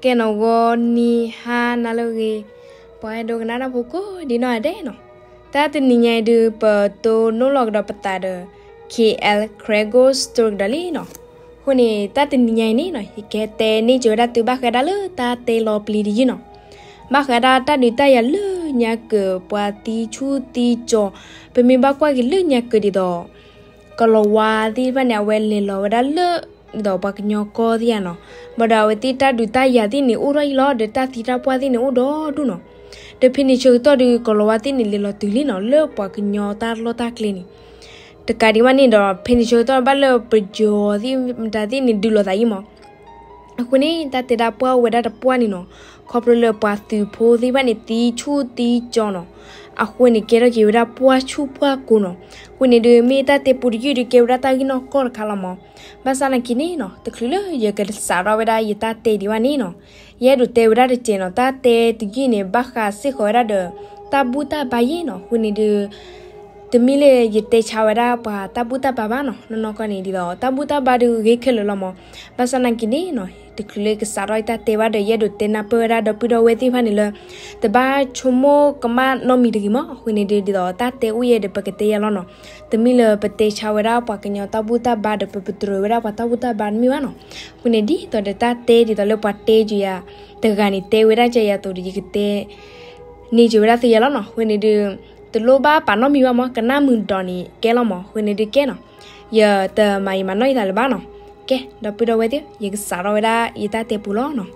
ကဲနီၣ်ဂီၤနံၤဟါနၤလၢအဂ့ၤ, ပှၤအဲၣ်ဒိးကနၣ်တၢ်ဖိကိးဒံနီၢ်ဂၤဒဲးနီၤ, တၢ်တနံၤညါအံၤဒုး ပတိၢ်နီၣ်လီၤကဒီးပသးဒီး K L Kregos story ကဒီးလံနီၤ. အဃိန့ၣ် တၢ်တနံၤညါအံၤန့ၣ်နီၤ ယကတဲန့ၢ်စၢၤဝဲဒၣ်သုဘၣ်ဃးဒၣ်လၢတၢ်တဲလီၤပျံၤတယုၢ်နီၤ, ဘၣ်ဃးဒၣ်တၢ်ဒုးတၢ်ယၤလၢညါကၢၤ ပှၤသံဆူၣ်သံကၠီၤ, ပမ့ၢ်ဘၣ်ကွၢ်က့ၤလၢညါကၢၤဒ်သိး ကလီၤဝါသ့ၣ်တဖၣ်န့ၣ် အဝဲလဲၤလီၤဝဲဒၣ်လၢ ဒ်သိးပှၤကညီကီၢ်သ့ၣ်ဧါနီၤ, ဘၣ်ဒီးအဝဲသ့ၣ်တၢ်ဒုးတၢ်ယၤသ့ၣ်န့ၣ် အိၣ်ထီၣ်အံၤလီၤ, ဒီးတၢ်သံတၢ်ပှၢ်သ့ၣ်န့ၣ် အိၣ်ဒီဒူၣ်နီၤ. ဒီးဖဲန့ၣ်ဆၢကတီၢ်ဒုး ကလီၤဝါသ့ၣ်န့ၣ် လဲၤလီၤတုၤလံနီၤ လၢပှၤကညီတၢ်လီၢ်တၢ်ကျဲန့ၣ်, တကးဒံးဘၣ်န့ၣ်ဒီး ဖဲန့ၣ်ဆၢကတီၢ်ဘၣ်လၢပယီၤသ့ၣ်မတၤသ့ၣ်န့ၣ် ဒုးလိာ်သးအံၤမး. အဃိန့ၣ် တၢ်တဲဒၣ်ပှၢ်အိၣ်ဝဲဒၣ်တပှၢ်န့ၣ်နီၤ, ခီဖျိလၢပှၤသုးဖိသ့ၣ်တဖၣ်န့ၣ် သံဆူၣ်သံကၠီၤနီၤ. အဃိန့ၣ် ကဲထီၣ်က့ၤဝဲဒၣ်ပှၢ်ဆူၣ်ပှၢ်ကိၤနီၤ. အဃိန့ၣ်ဒုး မ့ၢ်တၢ်တဲပူတယုၢ်ဒုး ကဲဝဲဒၣ်တၢ်ဂ့ၢ်နီၢ်ကီၢ်တခါလီၤမး. ဘၣ်ဆၣ်နာ်က့န့ၣ်နီၤ တချုးလၢယကစးထီၣ်ဝဲဒၣ်ယတၢ်တဲဒံးဘၣ်န့ၣ်နီၤ, ယအဲၣ်ဒိးတဲဝဲဒၣ်တစဲးနီၤ, တၢ်တဲတယုၢ်န့ၣ် ဘၣ်ဃးစ့ၢ်ကီးဝဲဒၣ်ဒီး တၢ်ဘူၣ်တၢ်ဘါယဲနီၤ. အဃိန့ၣ်ဒုး တမ့ၢ်လၢယတဲဆါဝဲဒၣ်ပှၤတၢ်ဘူၣ်တၢ်ဘါဘၣ်နီၤ, နီၢ်နီၢ်ကီၢ်န့ၣ်ဒ်သိး တၢ်ဘူၣ်တၢ်ဘါဒုးဂ့ၤခဲလၢာ်လီၤမး. ဘၣ်ဆၣ်နာ်က့န့ၣ်နီၤ တချုးလၢယကစးထီၣ်ယတၢ်တဲဘၣ်ဒီး ယအဲၣ်ဒိးတဲနၢ်ပၢၢ်ဝဲဒၣ်ဒီပုၢ်ဒီဝဲၢ်သ့ၣ်တဖၣ်န့ၣ်လၢ တဘၣ်ဆိကမိၣ်ကမၣ်နီတမံၤတဂ့ၤမး. အဃိန့ၣ်ဒုး ဒ်သိးတၢ်တဲအိၣ်ယဲဒီး ပကတဲယၤလီၤနီၤ. တမ့ၢ်လၢပတဲဆါဝဲဒၣ်ပှၤကညီတၢ်ဘူၣ်တၢ်ဘါဒီး ပပတြၢၤဝဲဒၣ်ပှၤတၢ်ဘူၣ်တၢ်ဘါတမ့ၢ်ဘၣ်နီၤ. အဃိန့ၣ် ဒ်သိးဒီးတၢ်တဲဒ်သိးလၢပှၤတဲက့ၤယၤတဂၤန့ၣ် တဲဝဲဒၣ်ကယၤအသိးဒီး ယကတဲ န့ၢ်စၢၤဝဲဒၣ်သုယၤလီၤနီၤ. အဃိန့ၣ်ဒုး တလိၣ်ဘၣ်ပာ်နီတမံၤဘၣ်မး, ကနၣ်မုာ်ဒီးန့ၣ်ကဲလီၤမး. အဃိန့ၣ်ဒုးကဲနီၤ, ယတမၤယံာ်မၤနီၢ်ယသးလၢၤဘၣ်နီၤ. ကဲ ဒီပုၢ်ဒီဝဲၢ်သ့ၣ်, ယကစးထီၣ်ဝဲဒၣ်ယတၢ်တဲပူၤလီၤနီၤ.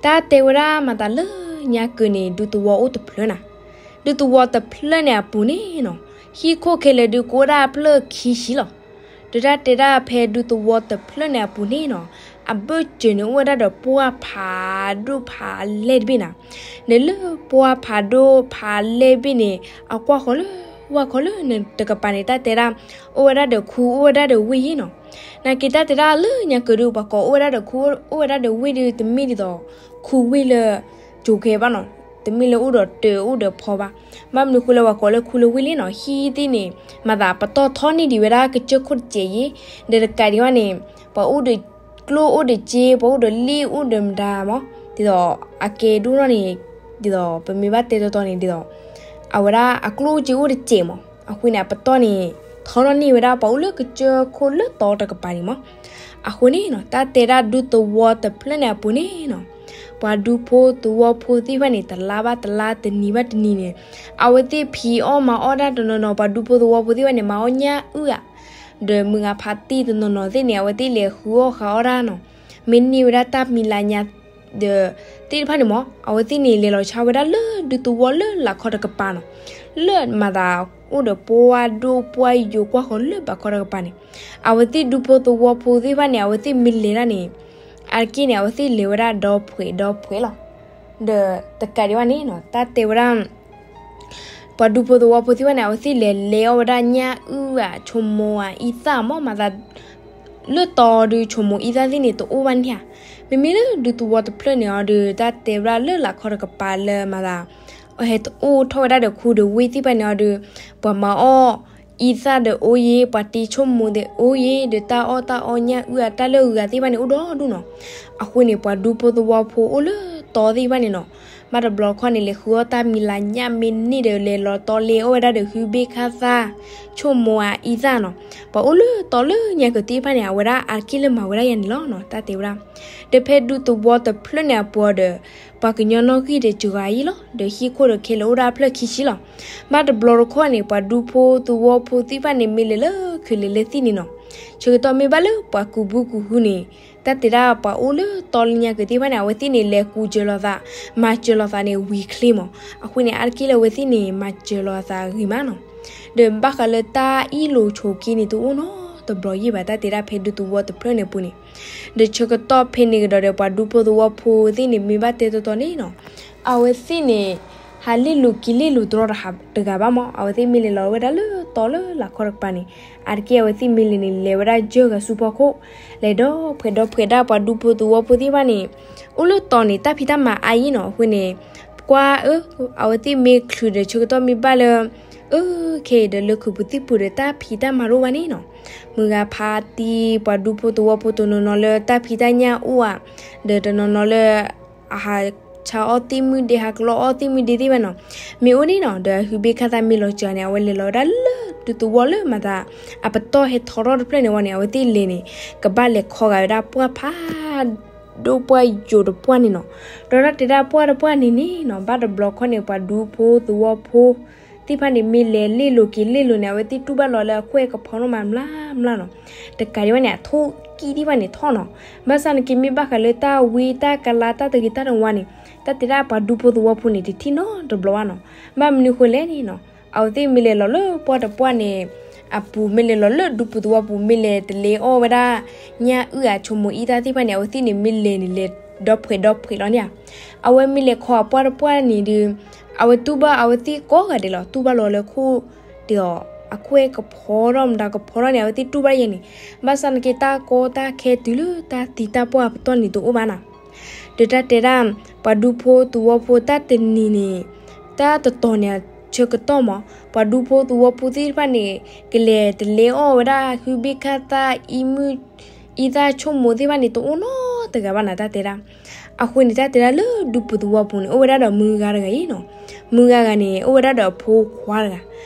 တၢ်တဲဝဲဒၣ်မၤသးလၢညါကၢၤန့ၣ် ဒူသဝီအိၣ်တဖျၢၣ်နၤ. ဒူသဝီတဖျၢၣ်န့ၣ်အပူၤန့ၣ်နီၤ, ဟံၣ်ခိၣ်ခဲလၢာ်ဒုးကအိၣ်ဒၣ်အဖျၢၣ်ခံဆံလီၤ. ဒီးတၢ်တဲဒၣ်ဖဲဒူသဝီတဖျၢၣ်န့ၣ်အပူၤန့ၣ်နီၤ, အဘၢၣ်စၢၤန့ၣ်အိၣ်ဝဲဒၣ်ဒီးပှၢ်ဖးဒိၣ်ဖးလဲၢ်တဘ့ၣ်နၤ. ဒီးလၢပှၢ်ဖးဒိၣ်ဖးလဲၢ်တဘ့ၣ်န့ၣ် အကွၢ်ဃီၤလၢ ဝၢ်ခီလၢနတကပၤန့ၣ် တၢ်တဲဒၣ် အိၣ်ဝဲဒၣ်ဒီးခူ အိၣ်ဝဲဒၣ်ဒီးဝ့ၢ်ယဲနီၤ. နာ်က့တၢ်တဲဒၣ်လၢညါကၢၤဒုး ပှၤကိးအိၣ်ဝဲဒၣ်ဒီးခူ အိၣ်ဝဲဒၣ်ဒီးဝ့ၢ်ဒုး တမ့ၢ်ဒ်သိး ခူဝ့ၢ်လၢ ကၠိၤခဲဘၣ်နီၤ, တမ့ၢ်လၢအိၣ်ဒီးတၢ်အိၣ်ဒီးဖီဘၣ်. ဘၣ်မနုၤဃိလၢပှၤကိးလၢခူလၢဝ့ၢ်လဲၣ်နီၤ, ဟံၣ်သ့ၣ်န့ၣ် မၤသးပတီၢ်ထီန့ၢ်ဒံးဝဲဒၣ်ကစၢၢ်ခိၣ်တစဲးယဲ, ဒီးတကးဒံးဘၣ်န့ၣ် ပှၤအိၣ်ဒီးကျိၣ်အိၣ်ဒီးစ့ ပှၤအိၣ်ဒီးလ့ၣ်အိၣ်ဒီးမတၤမး, ဒ်သိးအကဲဒိၣ်ထီၣ်န့ၣ် ဒ်သိးပမ့ၢ်ဘၣ်တဲတီတီန့ၣ် ဒ်သိး အဝဲဒၣ်အကျိၣ်အိၣ်စ့အိၣ်တစဲးမး, အဃိန့ၣ် အပတီၢ်န့ၣ် ထီထီၣ်န့ၢ်ဝဲဒၣ်ပှၤအိၣ်လၢကစၢၢ်ခိၣ်လၢတီတကပၤန့ၣ်မး. အဃိန့ၣ်နီၤ တၢ်တဲဒၣ်ဒူသဝီတဖျၢၣ်န့ၣ်အပူၤန့ၣ်နီၤ, ပှၤဒူဖိသဝီဖိသ့ၣ်တဖၣ်န့ၣ် တလါဘၣ်တလါတနံၤဘၣ်တနံၤန့ၣ် အဝဲသ့ၣ်ဖံးအီၣ်မၤအီၣ်တၢ်တနီၤနီၤ, ပှၤဒူဖိသဝီဖိသ့ၣ်တဖၣ်န့ၣ် မၤအီၣ်ညၣ်အုၣ်ဧါ ဒီးမုၢ်ဂၤဖးတံၢ်တနီၤနီၤသ့ၣ်န့ၣ် အဝဲသ့ၣ်လဲၤဃုအီၣ်ဃုအီတၢ်နီၤ, မ့ၢ်န့ၢ်ဝဲဒၣ်တၢ်မံၤလၤညါ ဒီးသ့ၣ်တဖၣ်န့ၣ်မး အဝဲသ့ၣ်န့ၣ် လဲၤလီၤဆါဝဲဒၣ်လၢဒူသဝီလၢလာ်ခီတကပၤနီၤ, လၢမၤသးအိၣ်ဒီးပှၢ်ဒိၣ်ပှၢ်ယိာ် ကွၢ်ဃီၤလၢဘးခီတကပၤန့ၣ်, အဝဲသ့ၣ်ဒူဖိသဝီဖိသ့ၣ်တဖၣ်န့ၣ် အဝဲသ့ၣ်မ့ၢ်လဲၤဒၣ်န့ၣ် အါတက့ၢ်န့ၣ် အဝဲသ့ၣ်လဲၤဝဲဒၣ်ဒီဖှဲးဒီဖှဲးလီၤ. ဒီးတကးဒံးဘၣ်န့ၣ်နီၤ တၢ်တဲဝဲဒၣ် ပှၤဒူဖိသဝီဖိသ့ၣ်တဖၣ်န့ၣ် အဝဲသ့ၣ်လဲၤလဲၤအီၣ်ဝဲဒၣ်ညၣ်အုၣ်ဧါ ဆိမိၣ်ဧါ အံသၣ်မး မၤသး လၢတီဒုး ဆိမိၣ်အံသၣ်သ့ၣ်န့ၣ် တအိၣ်ဘၣ်န့ၣ်ဧါ. မ့မ့ၢ်လၢဒူသဝီတဖျၢၣ်န့ၣ်အီၤဒီး တၢ်တဲဝဲဒၣ်လၢလာ်ခီတကပၤလၢမၤသး အဟဲတအိၣ်ထီၣ်ဝဲဒၣ်ဒီးခူဒီးဝ့ၢ်သ့ၣ်တဖၣ်န့ၣ်အီၤဒီး ပှၤမၤအီၣ်အံသၣ်ဒီးအိၣ်ယ့ၤ ပှၤတ့ဆိမိၣ်သ့ၣ်အိၣ်ယ့ၤ ဒီးတၢ်အီၣ်တၢ်အီညၣ်အုၣ်ဧါ တၢ်လၢအဂၤသ့ၣ်တဖၣ်န့ၣ် အိၣ်ဒီဒူၣ်နီၤ. အဃိန့ၣ် ပှၤဒူဖိသဝီဖိအိၣ်လၢတီသ့ၣ်တဖၣ်န့ၣ်နီၤ ဘၣ်တဘျီတခီၣ်န့ၣ် လဲၤဃုအီၣ်တၢ်မံၤလၤညၣ်မ့ၢ်န့ၢ်ဒီး လဲၤလီၤတီလဲၤအီၣ်ဝဲဒၣ်ဒီး ဟုဘ့ၣ်ခါသၣ် ဆိမိၣ်ဧါ အံသၣ်နီၤ. ပှၤအိၣ်လၢတီလၢညါကၢၤသ့ၣ်တဖၣ်န့ၣ် အဝဲဒၣ်အါတက့ၢ်လၢမၤဝဲဒၣ်ယၤန့ၣ်လီၤနီၤ တၢ်တဲဝဲဒၣ်. ဒီးဖဲဒူသဝီတဖျၢၣ်န့ၣ်အပူၤဒီး ပှၤကညီနီၣ်ဂံၢ်ဒီးစှၤအံၤလီၤ. ဒီးဟံၣ်ခိၣ်ဒီးခဲလၢာ်အိၣ်ဒၣ်အဖျၢၣ်ခံဆံလီၤ. ဘၣ်တဘျီတခီၣ်န့ၣ် ပှၤဒူဖိသဝီဖိသ့ၣ်တဖၣ်န့ၣ် မ့ၢ်လဲၤလၢခုးလဲၤလၢသံၣ်န့ၣ်နီၤ. ဆၢကတီၢ်မ့ၢ်ဘၣ်လၢပှၤကူးဘုကူးဟုန့ၣ် တၢ်တဲဒၣ်ပှၤအိၣ်လၢတီလၢညါကၢၤသ့ၣ်တဖၣ်န့ၣ် အဝဲသ့ၣ်န့ၣ် လဲၤကူးစၢၤလိာ်သး မၤစၢၤလိာ်သးန့ၣ် ဝံၤချ့မး. အဃိန့ၣ် အါတက့ၢ်လၢအဝဲသ့ၣ်န့ၣ် မၤစၢၤလိာ်သးဂ့ၤမးနီၤ. ဒီးဘၣ်ဃးလၢတၢ်အ့ၣ်လိာ်ဆိးက့န့ၣ် တအိၣ်နီတဘျီယံာ်ဘၣ် တၢ်တဲဒၣ်ဖဲဒူသဝီတဖျၢၣ်န့ၣ်အပူၤန့ၣ်. ဒီးဆၢကတီၢ်ဖဲန့ၣ်ကဒီးဒီး ပှၤဒူဖိသဝီဖိသ့ၣ်န့ၣ် မ့ၢ်ဘၣ်တဲတီတီန့ၣ်နီၤ အဝဲသ့ၣ်န့ၣ် ဟးလ့ၣ်လိာ်က့ၤလ့ၣ်လိာ်တြီတဂၤဘၣ်မး. အဝဲသ့ၣ်မ့ၢ်လဲၤလီၤဝဲဒၣ်လၢတီလၢလာ်ခီတကပၤန့ၣ် အါတက့ၢ်အဝဲသ့ၣ်မ့ၢ်လဲၤန့ၣ် လဲၤဝဲဒၣ်ယဲၢ်ဂၤဆူဖီခိၣ် လဲၤဒီဖှဲးဒီဖှဲးဒၣ်ပှၤဒူဖိသဝီဖိသ့ၣ်တဖၣ်န့ၣ် အိၣ်လၢတီန့ၣ် တၢ်ဖံးတၢ်မၤအါယံၤနီၤ. အဃိန့ၣ် ကွၢ်အၢ အဝဲသ့ၣ်မ့ၢ်ချုးဒီးဆၢကတီၢ်မ့ၢ်ဘၣ်လၢ အၢ ခဲအံၤဒီးလၢခုးပူၤသံၣ်ပူၤဒီးတၢ်ဖံးတၢ်မၤတအိၣ်ဘၣ်န့ၣ်နီၤ, မုၢ်ဂၤဖါတံၢ်ပှၤဒူဖိသဝီဖိတနီၤနီၤလၢတၢ်ဖံးတၢ်ညၣ်အိၣ်ဧါ, ဒီးတနီၤနီၤလၢ အဟးဆါအီၣ်သ့ၣ်မုၢ်ဒ့ ဟးကလီအီၣ်သ့ၣ်မုၢ်ဒ့သ့ၣ်တဖၣ်နီၤ, မ့ၢ်အိၣ်န့ၣ်နီၤ ဒီးအဟုဘ့ၣ်ခါသၣ်မ့ၢ်လီၤစှၤန့ၣ် အဝဲလဲၤလီၤဝဲဒၣ်လၢဒူသဝီလၢမၤသး အပတီၢ်ဟဲထီထီၣ်တဖျၢၣ်န့ၣ်ဝံၤန့ၣ် အဝဲသ့ၣ်လဲၤန့ၣ် ကဘၣ်လဲၤခီဂာ်ဝဲဒၣ်ပှၢ်ဖးဒိၣ်ပှၢ်ယိာ်တပှၢ်န့ၣ်နီၤ, ဒီးတၢ်တဲဒၣ်ပှၢ်တပှၢ်န့ၣ်န့ၣ်နီၤ ဘၣ်တဘျီခီန့ၣ် ပှၤဒူဖိသဝီဖိ သ့ၣ်တဖၣ်န့ၣ် မ့ၢ်လဲၤလ့ၣ်လိာ်က့ၤလ့ၣ်လိာ်န့ၣ် အဝဲသ့ၣ်တူၢ်ဘၣ်လီၤလၢအခိၣ်အဲကဖီထီၣ်မးမျၢ်မျၢ်နီၤ, တကးဒံးဘၣ်န့ၣ် အထိၣ်ကံၣ်သ့ၣ်တဖၣ်န့ၣ်ထီၣ်နီၤ, ဘၣ်ဆၣ်နာ်က့မ့ၢ်ဘၣ်ဃးလၢတၢ်ဝံတၢ်ကလၤ တၢ်တဂ့ၤတၢ်တဝါန့ၣ် တၢ်တဲဒၣ်ပှၤဒူဖိသဝီဖိန့ၣ် တထံၣ်နီတဘျီဘၣ်နီၤ, ဘၣ်မနုၤဃိလဲၣ်န့ၣ်နီၤ အဝဲသ့ၣ်မ့ၢ်လဲၤလီၤလၢပှၢ်တပှၢ်န့ၣ် အပူၤမ့ၢ်လဲၤလီၤလၢဒူပူၤသဝီပူၤ မ့ၢ်လဲၤတလဲၤအီၣ်ဝဲဒၣ် ညၣ်အုၣ်အါဆိကမိၣ်အံသၣ်သ့ၣ်တဖၣ်န့ၣ် အဝဲသ့ၣ်န့ၣ် မ့ၢ်လဲၤန့ၣ်လဲၤဒီဖှဲးဒီဖှဲးလီၤန့ၣ်ဧါ, အဝဲမ့ၢ်လဲၤခီအပှၢ်တပှၢ်န့ၣ်ဒီး အဝဲတူၢ်ဘၣ်အဝဲသ့ၣ်ကိးဂၤဒဲးလီၤ တူၢ်ဘၣ်လီၤလၢခိၣ် ဒီးအခိၣ်အဲကဖီထီၣ်မတၤကဖီထီၣ်န့ၣ် အဝဲသ့ၣ်တူၢ်ဘၣ်ယဲန့ၣ်, ဘၣ်ဆၣ်နာ်က့တၢ်ကီတၢ်ခဲတုၤလၢတၢ်သံတၢ်ပှၢ်အပတီၢ်န့ၣ်တအိၣ်ဘၣ်နီၤ ဒီးတၢ်တဲဒၣ် ပှၤဒူဖိသဝီဖိတၢ်တနံၤန့ၣ် တၢ်တတီၤန့ၣ်အဆၢကတီၢ်မး ပှၤဒူဖိသဝီဖိသ့ၣ်တဖၣ်န့ၣ် ကလဲၤတလဲအီၣ်ဝဲဒၣ် ဟုဘ့ၣ်ခါသၣ် အံမုၢ် အံသၣ်ဆိကမိၣ်သ့ၣ်တဖၣ်န့ၣ် တအိၣ်နီတဂၤဘၣ်နီၤ တၢ်တဲဒၣ်. အဃိန့ၣ် တၢ်တဲဒၣ်လၢဒူပူၤသဝီပူၤန့ၣ် အိၣ်ဝဲဒၣ်ဒီးမုၢ်ဂၤတဂၤအံၤနီၤ. မုၢ်ဂၤဂၤန့ၣ် အိၣ်ဝဲဒၣ်ဒီးအဖိခွါတဂၤ.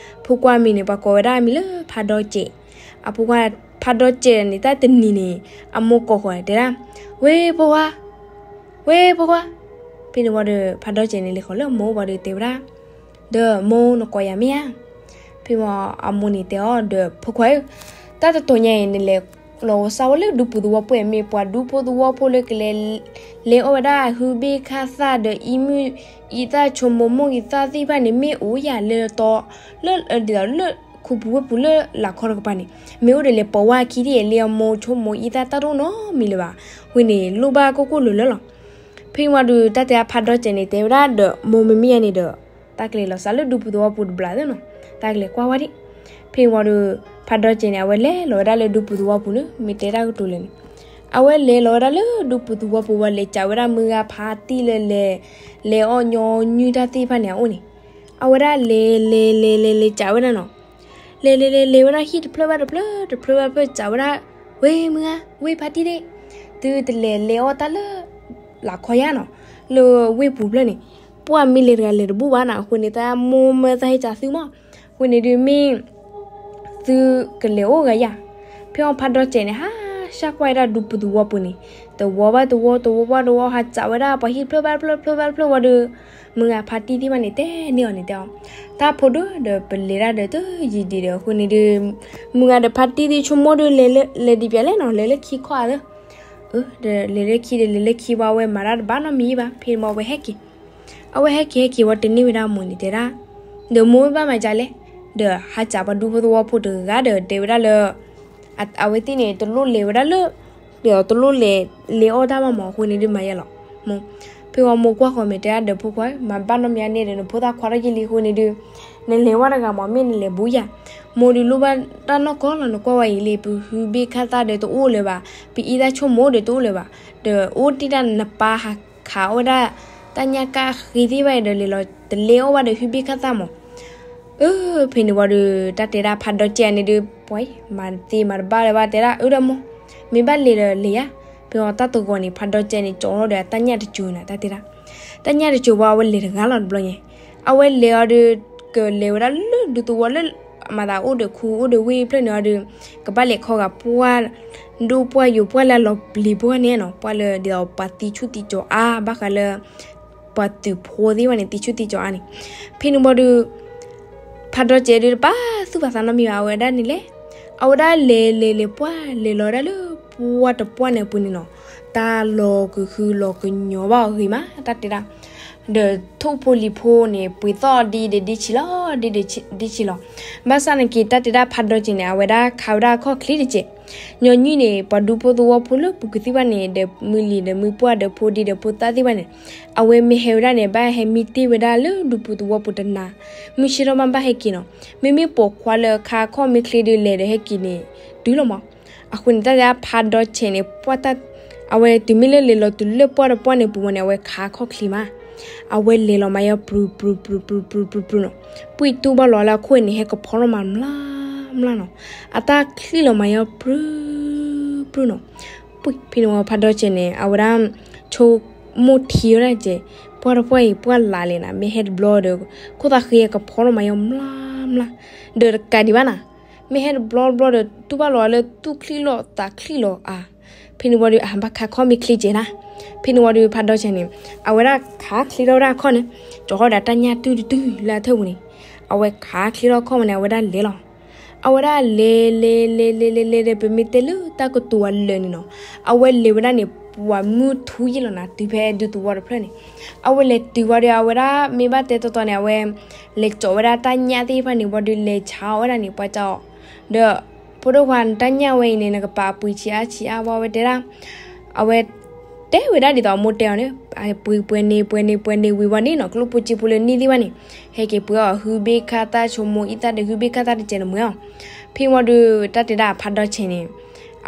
ဖိခွါအမံၤန့ၣ် ပှၤကိးဝဲဒၣ်အမံၤလၢဖးဒီစဲး. အဖိခွါ ဖးဒီစဲးန့ၣ် တၢ်တနံၤန့ၣ် အမိၢ်ကိးဃီၤတဲဒၣ်, ဝ့ၢ်ဖိခွါ, ဝ့ၢ်ဖိခွါ. ဖဲန့ၣ်ဝံၤဒီး ဖးဒီစဲးန့ၣ် လဲၤဃီၤလၢအမိၢ်အိၣ်ဘၣ်ဒီးတဲဝဲဒၣ်, ဒီးမိၢ်နကိးယၤမ့ၢ်ဧါ. ဖဲမ့ၢ်အမိၢ်န့ၣ်တဲအီၤဒီး ဖိခွါဧၢ, တၢ်တတီၤညါအံၤ နလဲၤလီၤဂီၤစၢ်ဝဲလၢဒူပူၤသဝီပူၤ မ့ၢ်ပှၤဒူဖိသဝီဖိလၢကလဲၤ လဲၤအီၣ်ဝဲဒၣ် ဟုဘ့ၣ်ခါသၣ်ဒီး အံမုၢ်အံသၣ်ဆိကမိၣ်မိၢ်ဂံၢ်သၣ်သ့ၣ်တဖၣ်န့ၣ် မ့ၢ်အိၣ်ယၤလၢတီ လၢ ဒ်သိးလၢ ခူပူၤဝ့ၢ်ပူၤလၢလၢ်ခီတကပၤန့ၣ် မ့ၢ်အိၣ်ဒီးလဲၤပိာ်ဝဲအခံဒ်အံၤ လၢအမိၢ်ဆိကမိၣ်အံသၣ်တၢ်တအိၣ်နီတမံၤလၢၤဘၣ်. အဃိန့ၣ် လိၣ်ဘၣ်ကိၢ်ကိၢ်လၢၤလၢၤလီၤ. ဖဲဝံၤဒီး တၢ်တဲအဖးဒီစဲးန့ၣ် တဲဝဲဒၣ်ဒီး မိၢ်မ့မ့ၢ်ယၤန့ၣ်ဒီး တၢ်ကလဲၤလီၤစၢ်လၢဒူပူၤသဝီပူၤတဘျီသ့နီၤ. တၢ်ကလဲၤကွၢ်ဝဲဒၣ်. ဖဲဝံၤဒီး ဖးဒီစဲးန့ၣ် အဝဲလဲၤလီၤဝဲဒၣ်လၢဒူပူၤသဝီပူၤန့ၣ် မ့ၢ်တဲတၢ်ကတိၤလဲၣ်န့ၣ် အဝဲလဲၤလီၤဝဲဒၣ်လၢဒူပူၤသဝီပူၤဝံၤ လဲၤစံးဝဲဒၣ်မုၢ်ဂၤဖါတံၢ်လၢလဲၤ လဲၤအီၣ်ညီနုၢ်တၢ်သ့ၣ်တဖၣ်န့ၣ်အအိၣ်န့ၣ် အဝဲဒၣ်လဲၤလဲၤလဲၤလဲၤလဲၤစံးဝဲဒၣ်နီၤ. လဲၤလဲၤလဲၤလဲၤဝဲဒၣ်ဟံၣ်တဖျၢၣ်ဘၣ်တဖျၢၣ် တဖျၢၣ်ဘၣ်တဖျၢၣ် စံးဝဲဒၣ်, ဝ့ၢ်မုၢ်ဂၤ ဝ့ၢ်ဖါတံၢ်ဒ့ၣ်, သုတလဲၤလဲၤအီၣ်တၢ်လၢ လၢ်ခီယါနီၤ, လၢဝ့ၢ်ပူၤဖျၢၣ်န့ၣ်, ပှၢ်မ့ၢ်လဲၤတဂၤလဲၤတဘူၣ်ဘၣ်နီၤ. အဃိန့ၣ် တၢ်မိၢ်မၢသးဟ့ၣ်စံးသုမး. အဃိန့ၣ်ဒုးမ့ၢ် သုကလဲၤအိၣ်ဂၤယါ. ဖဲအီၤဖးဒီစဲးန့ၣ် ဟးဆှၢကွၢ်ဝဲဒၣ်ဒူပူၤသဝီပူၤန့ၣ် သဝီဘၣ်သဝီ သဝီဘၣ်သဝီ ဟးစံးဝဲဒၣ်ပှၤဟံၣ်တဖျၢၣ်ဘၣ်တဖျၢၣ် တဖျၢၣ်ဘၣ်တဖျၢၣ်ဝံၤဒီး မုၢ်ဂၤဖါတံၢ်သ့ၣ်တဖၣ်န့ၣ် တဲန့ၢ်အီၤန့ၣ်တဲအီၤ, တၢ်ဖိဒိၣ်ဒီးပလဲၤဒၣ်ဒီးတယံာ်ဒံးဒီး အဃိန့ၣ်ဒုး မုၢ်ဂၤဒီးဖါတံၢ်သ့ၣ်ဆိကမိၣ်ဒုး လဲၤဒံးပၠးလဲၣ်နီၤ လဲၤလၢခံခီဧါသၢ ဒီးလဲၤလၢခံဒီး လဲၤလၢခံဘၣ်ဝဲမၤတၢ်တဘၣ်နီတမံၤဘၣ်. ဖဲန့ၣ်ဝံၤအဝဲဟဲက့ၤ, အဝဲဟဲက့ၤဟဲက့ၤဝံၤတန့ၢ်ဝဲဒၣ်အမိၢ်န့ၣ်တဲဒၣ်, ဒီးမိၢ်ဝဲဘၣ်မၤဒ်လဲၣ်, ဒီးဟးစံးပှၤဒူဖိသဝီဖိတဂၤဒီးတဲဝဲဒၣ်လၢ အဝဲသ့ၣ်န့ၣ် တလိၣ်လဲၤဝဲဒၣ်လၢ ဒီးတလိၣ်လဲၤ လဲၤအီၣ်တၢ်ဘၣ်မး အဃိန့ၣ်ဒုးမၤယဲလီၤ. မိၢ်, ဖဲဝံၤမိၢ်ကွၢ်ဃီၤမ့ၢ်တဲဒၣ်ဒီးဖိခွါဧၢ, မၤဘၣ်နီတမံၤန့ၣ်ဒီး နဖိသၣ်ခွါထီၣ်ယံာ်လံအဃိန့ၣ်ဒုး နလဲၤဝဲတဂၤမး မ့ၢ်နလဲၤဘူးယၤ. မိၢ်ဒုးလိၣ်ဘၣ်တၢ်နီၢ်ကီၢ်လီၤ နကွၢ်ဝဲအံၤလံ ပဟုဘ့ၣ်ခါသၣ်ဒီးတအိၣ်လၢၤဘၣ်, ပအံသၣ်ဆိကမိၣ်ဒီးတအိၣ်လၢၤဘၣ်, ဒီးအိၣ်တ့ၢ်တၢ်နပၢ်ဟးခးအီၣ်ဝဲဒၣ် တၢ်ညၣ်ကၣ်ဃ့သ့ၣ်ဘၣ်ဒီး လဲၤလီၤတလဲအီၣ်ဘၣ်ဒီးဟုဘ့ၣ်ခါသၣ်မး အၢ ဖဲန့ၣ်ဝံၤဒီး တၢ်တဲဒၣ်ဖးဒီစဲးန့ၣ်ဒုး ပှၤ မၤသ့မၤတဘၣ်လၢၤဘၣ် တဲဒၣ် အၢဒီးမိၢ်, မ့ၢ်ဘၣ်လဲၤဒီးလဲၤယါ. ဖဲအီၤတၢ်တဂီၤန့ၣ် ဖးဒီစဲးန့ၣ် ကၠီထီၣ်ဒီးအတၢ်ညၣ်တစိၤနၤ တၢ်တဲဒၣ်, တၢ်ညၣ်တစိၤဝံၤ အဝဲလဲၤတဂၤလီၤတဘျီညါ, အဝဲလဲၤအီၤဒီး ကလဲၤဝဲဒၣ်လၢဒူသဝီလၢ မၤသးအိၣ်ဒီးခူအိၣ်ဒီးဝ့ၢ်ဖျၢၣ်န့ၣ်အီၤဒီး ကဘၣ်လဲၤခီဂာ်ပှၢ် ဒိၣ်ပှၢ်ယိာ်ပှၢ်လၢအလီၤပျံၤပှၢ်န့ၣ်နီၤ, ပှၢ်လၢဒ်သိးပှၤသံဆူၣ်သံကၠီၤအါ ဘၣ်ဃးလၢ ပှၤသုးဖိသ့ၣ်တဖၣ်န့ၣ် သံဆူၣ်သံကၠီၤအါန့ၣ်, ဖဲန့ၣ်ဝံၤဒီး ဖးဒီစဲးဒုးတပာ်သူၣ်ပာ်သးနီတမံၤဘၣ် အဝဲဒၣ်န့ၣ်လဲၣ်, အဝဲဒၣ်လဲၤလဲၤလဲၤပှၢ် လဲၤလီၤဝဲဒၣ်လၢပှၢ်တပှၢ်န့ၣ်အပူၤန့ၣ်နီၤ, တၢ်လီၤကဟုလီၤကညီၤဘၣ်အီၤဂ့ၤမး တၢ်တဲဒၣ်, ဒီးထိၣ်ဖိလံၤဖိန့ၣ် ပှ့ၤသီၣ်ဒ်ဒီးဒ်ဆံးလီၤ, ဒ်ဒီးဒ်ဆံးလီၤ. ဘၣ်ဆၣ်နာ်က့ တၢ်တဲဒၣ်ဖးဒီစဲးန့ၣ် အဝဲဒၣ်ခးဝဲဒၣ်အခီၣ်ချ့တစဲး ညီနုၢ်န့ၣ် ပှၤဒူဖိသဝီဖိလၢပူၤကွံာ်သ့ၣ်တဖၣ်န့ၣ် ဒီးမုၢ်လံၤဒီးမုၢ်ပှၢ်ဒီးဖိဒံဒီးဖိသၣ်သ့ၣ်တဖၣ်န့ၣ် အဝဲမ့ၢ်ဟဲဝဲဒၣ်န့ၣ် ဘၣ်ဟဲမံတ့ၢ်ဝဲဒၣ်လၢဒူပူၤသဝီပူၤတနၤ, မုၢ်ဆ့ၣ်ထီၣ်မးဘၣ်ဟဲက့ၤနီၤ, မ့မ့ၢ်ပိာ်ခွါလၢခးအခီၣ်မ့ၢ်ချ့ဒုးလဲၤဒီးဟဲက့ၤန့ၣ် တုၤလီၤမး. အဃိန့ၣ် တၢ်တဲဒၣ်ဖးဒီစဲးန့ၣ် ပှၢ်တၢ် အဝဲတုၤမ့ၢ်လၢလဲၤလီၤတုၤလၢပှၢ်တပှၢ်န့ၣ်ပူၤမးန့ၣ် အဝဲခးအခီၣ်ချ့မး အဝဲလဲၤလီၤမၤယီၤပြုၢ်ပြုၢ်ပြုၢ်ပြုၢ်ပြုၢ်ပြုၢ်ပြုၢ်နီၤ. ပှံၢ်တူၢ်ဘၣ်လီၤလၢအခိၣ်န့ၣ် ဟဲကဖီထီၣ်မၤမျၢ်မျၢ်နီၤ. အတၢ်ချံၣ်လီၤမၤယီၤပြုၢ်ပြုၢ်နီၤ. ပှံၢ်ဖဲန့ၣ်ဝံၤ ဖးဒီဆဲးန့ၣ် အဝဲဒၣ် ဆိကမိၣ်ထံဝဲဒၣ်ကဲး, ပှၢ်တပှၢ်အံၤ ပှၢ်လးလဲၣ်နၤ, မ့ၢ်ဟဲတဘျီဒီး ခိၣ်သးဃံကဖီထီၣ်မၤယီၤမျၢ်မျၢ်, ဒီးတကးဒံးဘၣ်နၤ, မ့ၢ်ဟဲတဘျီတဘျီဒီး တူၢ်ဘၣ်လီၤလၢသူၣ်ချံၣ်လီၤသးချံၣ်လီၤအါ. ဖဲန့ၣ်ဝံၤဒီး အဘၣ်ခးခီၣ်မ့ၢ်ချ့ကဲးနၤ. ဖဲန့ၣ်ဝံၤဒီး ဖးဒီဆဲးန့ၣ် အဝဲဒၣ်ခးချ့ထီၣ်ဝဲဒၣ်အခီၣ်န့ၣ်, ကၠီထီၣ်ဒီးတၢ်ညၣ်တုၢ်တတုၢ်လၢအထၢၣ်ပူၤန့ၣ်, အဝဲခးချ့ထီၣ်အခီၣ်မးန့ၣ် အဝဲဒၣ်လဲၤလီၤ. အဝဲဒၣ်လဲၤလဲၤလဲၤလဲၤလဲၤလဲၤဒီး ပမ့ၢ်တဲလၢတၢ်ကတိၤအလၢာ်န့ၣ်နီၤ, အဝဲလဲၤဝဲဒၣ်န့ၣ် ပှၤမုၢ်ထူယံာ်လီၤနၤ, တုၤဖဲဒူသဝီတဖျၢၣ်န့ၣ်, အဝဲလဲၤတုၤဝံၤဒီး အဝဲဒၣ်မ့ၢ်ဘၣ်တဲတီတီန့ၣ် အဝဲ လဲၤကၠီဝဲဒၣ်တၢ်ညၣ်သ့ၣ်တဖၣ်န့ၣ်ဝံၤဒီး လဲၤဆါအီၣ်ဝဲဒၣ်န့ၣ် ပှၤကၠီအီၤ, ဒီး ဖိဒိၣ်ခွါ နတၢ်ညၣ်ဝဲအံၤန့ၣ် နကပာ်ပှ့ၤဆံးအါဆံးအါဝဲတဲဒၣ်, အဝဲ တဲဝဲဒၣ်ဒ်သိးအမိၢ်တဲအီၤန့ၣ်, ပှ့ၤပှဲၤန့ၣ် ပှဲၤန့ၣ် ပှဲၤန့ၣ်ဝံၤဝံၤန့ၣ်နီၤ, ကျိၣ်ဖိစ့ဖိလၢနံၣ်သ့ၣ်တဖၣ်န့ၣ် ဟဲက့ၤပှ့ၤအီၣ် ဟုဘ့ၣ်ခၣ်သၣ် ဆိမိၣ်အံသၣ်ဒီး ဟုဘ့ၣ်ခၣ်သၣ်တစဲးန့ၣ်မွဲအီၤ. ဖဲဝံၤဒီး တၢ်တဲဒၣ်ဖးဒီဆဲးန့ၣ်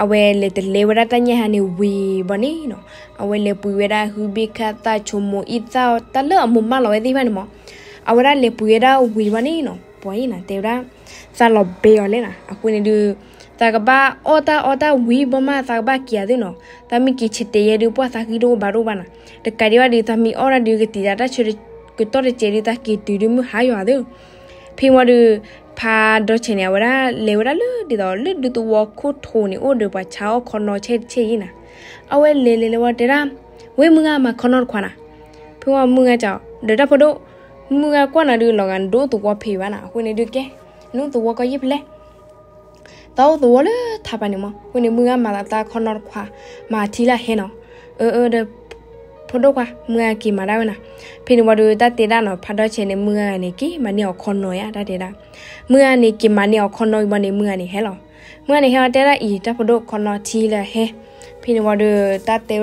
အဝဲလဲၤတလဲဝဲဒၣ်တၢ်ညၣ်ဟါန့ၣ်ဝံၤဘၣ်န့ၣ်နီၤ, အဝဲလဲၤပှ့ၤဝဲဒၣ် ဟုဘ့ၣ်ခၣ်သၣ် ဆိမိၣ်အံသၣ် တၢ်လၢအမိၢ်မၢလီၤဝဲသ့ၣ်တဖၣ်န့ၣ်မး, အဝဲဒၣ်လဲၤပှ့ၤဝဲဒၣ်ဝံၤဘၣ်န့ၣ်နီၤ, ပှၤအံၤနၤ တဲဝဲဒၣ် သးလီၤဘဲအီၤလဲၣ်နၤ, အဃိန့ၣ်ဒုး သးကဘၣ်အီၣ်တၢ်အီတၢ်ဝံၤဘၣ်မး သးကဘၣ်က့ၤအီၤသ့နီၤ, သးမ့ၢ်က့ၤဆဲးတဲာ်ယဲဒုး ပှၢ်သးဃံတအိၣ်ဘၣ်တအိၣ်ဘၣ်နၤ, တကးဒံးဘၣ်ဒုး သးမ့ၢ်အီၣ်ဒၣ်ဒုး ကသံၣ်သးတၢ်ဆၢကတီၢ်တစဲးဒုး သးက့ၤတုၤဒုးမုၢ်ဟါယွၤသ့. ဖဲဝံၤဒီး ဖးဒီဆဲးန့ၣ် အဝဲဒၣ်လဲၤဝဲဒၣ်လၢဒ်သိးလၢဒူသဝီခိၣ်ထိးန့ၣ် အိၣ်ဒီးပှၤဆါအီၣ်ခီနီဆဲးတဆဲးအံၤနၤ, အဝဲလဲၤလဲၤလဲၤဝံၤတဲဒၣ်, ဝဲမုၢ်ဂၤမၤခီနီတခွါနၤ, ဖဲဝံၤမုၢ်ဂၤကီး ဒီးတၢ်ဖိဒိၣ်, မုၢ်ဂၤကွၢ်နၤဒုး လီၤဂာ်နဒိၣ်သဝီဖဲဘၣ်နၤ, အဃိန့ၣ်ဒုးကဲ, နအိၣ်သဝီကီးယဲၢ်ဖဲလဲၣ် သးအိၣ်သဝီလၢထးပၤန့ၣ်မး, အဃိန့ၣ် မုၢ်ဂၤမၤသးခီနီတခွါ, မၤထံလၢဟဲနီၤ, အၢ အၢ ဒီး ဖိဒိၣ်ခွါ မုၢ်ဂၤက့ၤမၤဒၣ်ဝဲနၤ, ဖဲန့ၣ်ဝံၤဒီး တၢ်တဲဒၣ်နီၤ ဖးဒီဆဲးန့ၣ် မုၢ်ဂၤန့ၣ် က့ၤမၤန့ၢ်အီၤခီနီယါ တၢ်တဲဒၣ်, မုၢ်ဂၤန့ၣ် က့ၤမၤန့ၢ်အီၤခီနီဝံၤဘၣ်န့ၣ် မုၢ်ဂၤန့ၣ်ဟဲလီၤ, မုၢ်ဂၤန့ၣ်ဟဲအီၤတဲဒၣ်အံၤ တၢ်ဖိဒိၣ်ခီနီထံလၢဟဲ, ဖဲန့ၣ်ဝံၤဒီး တၢ်တဲ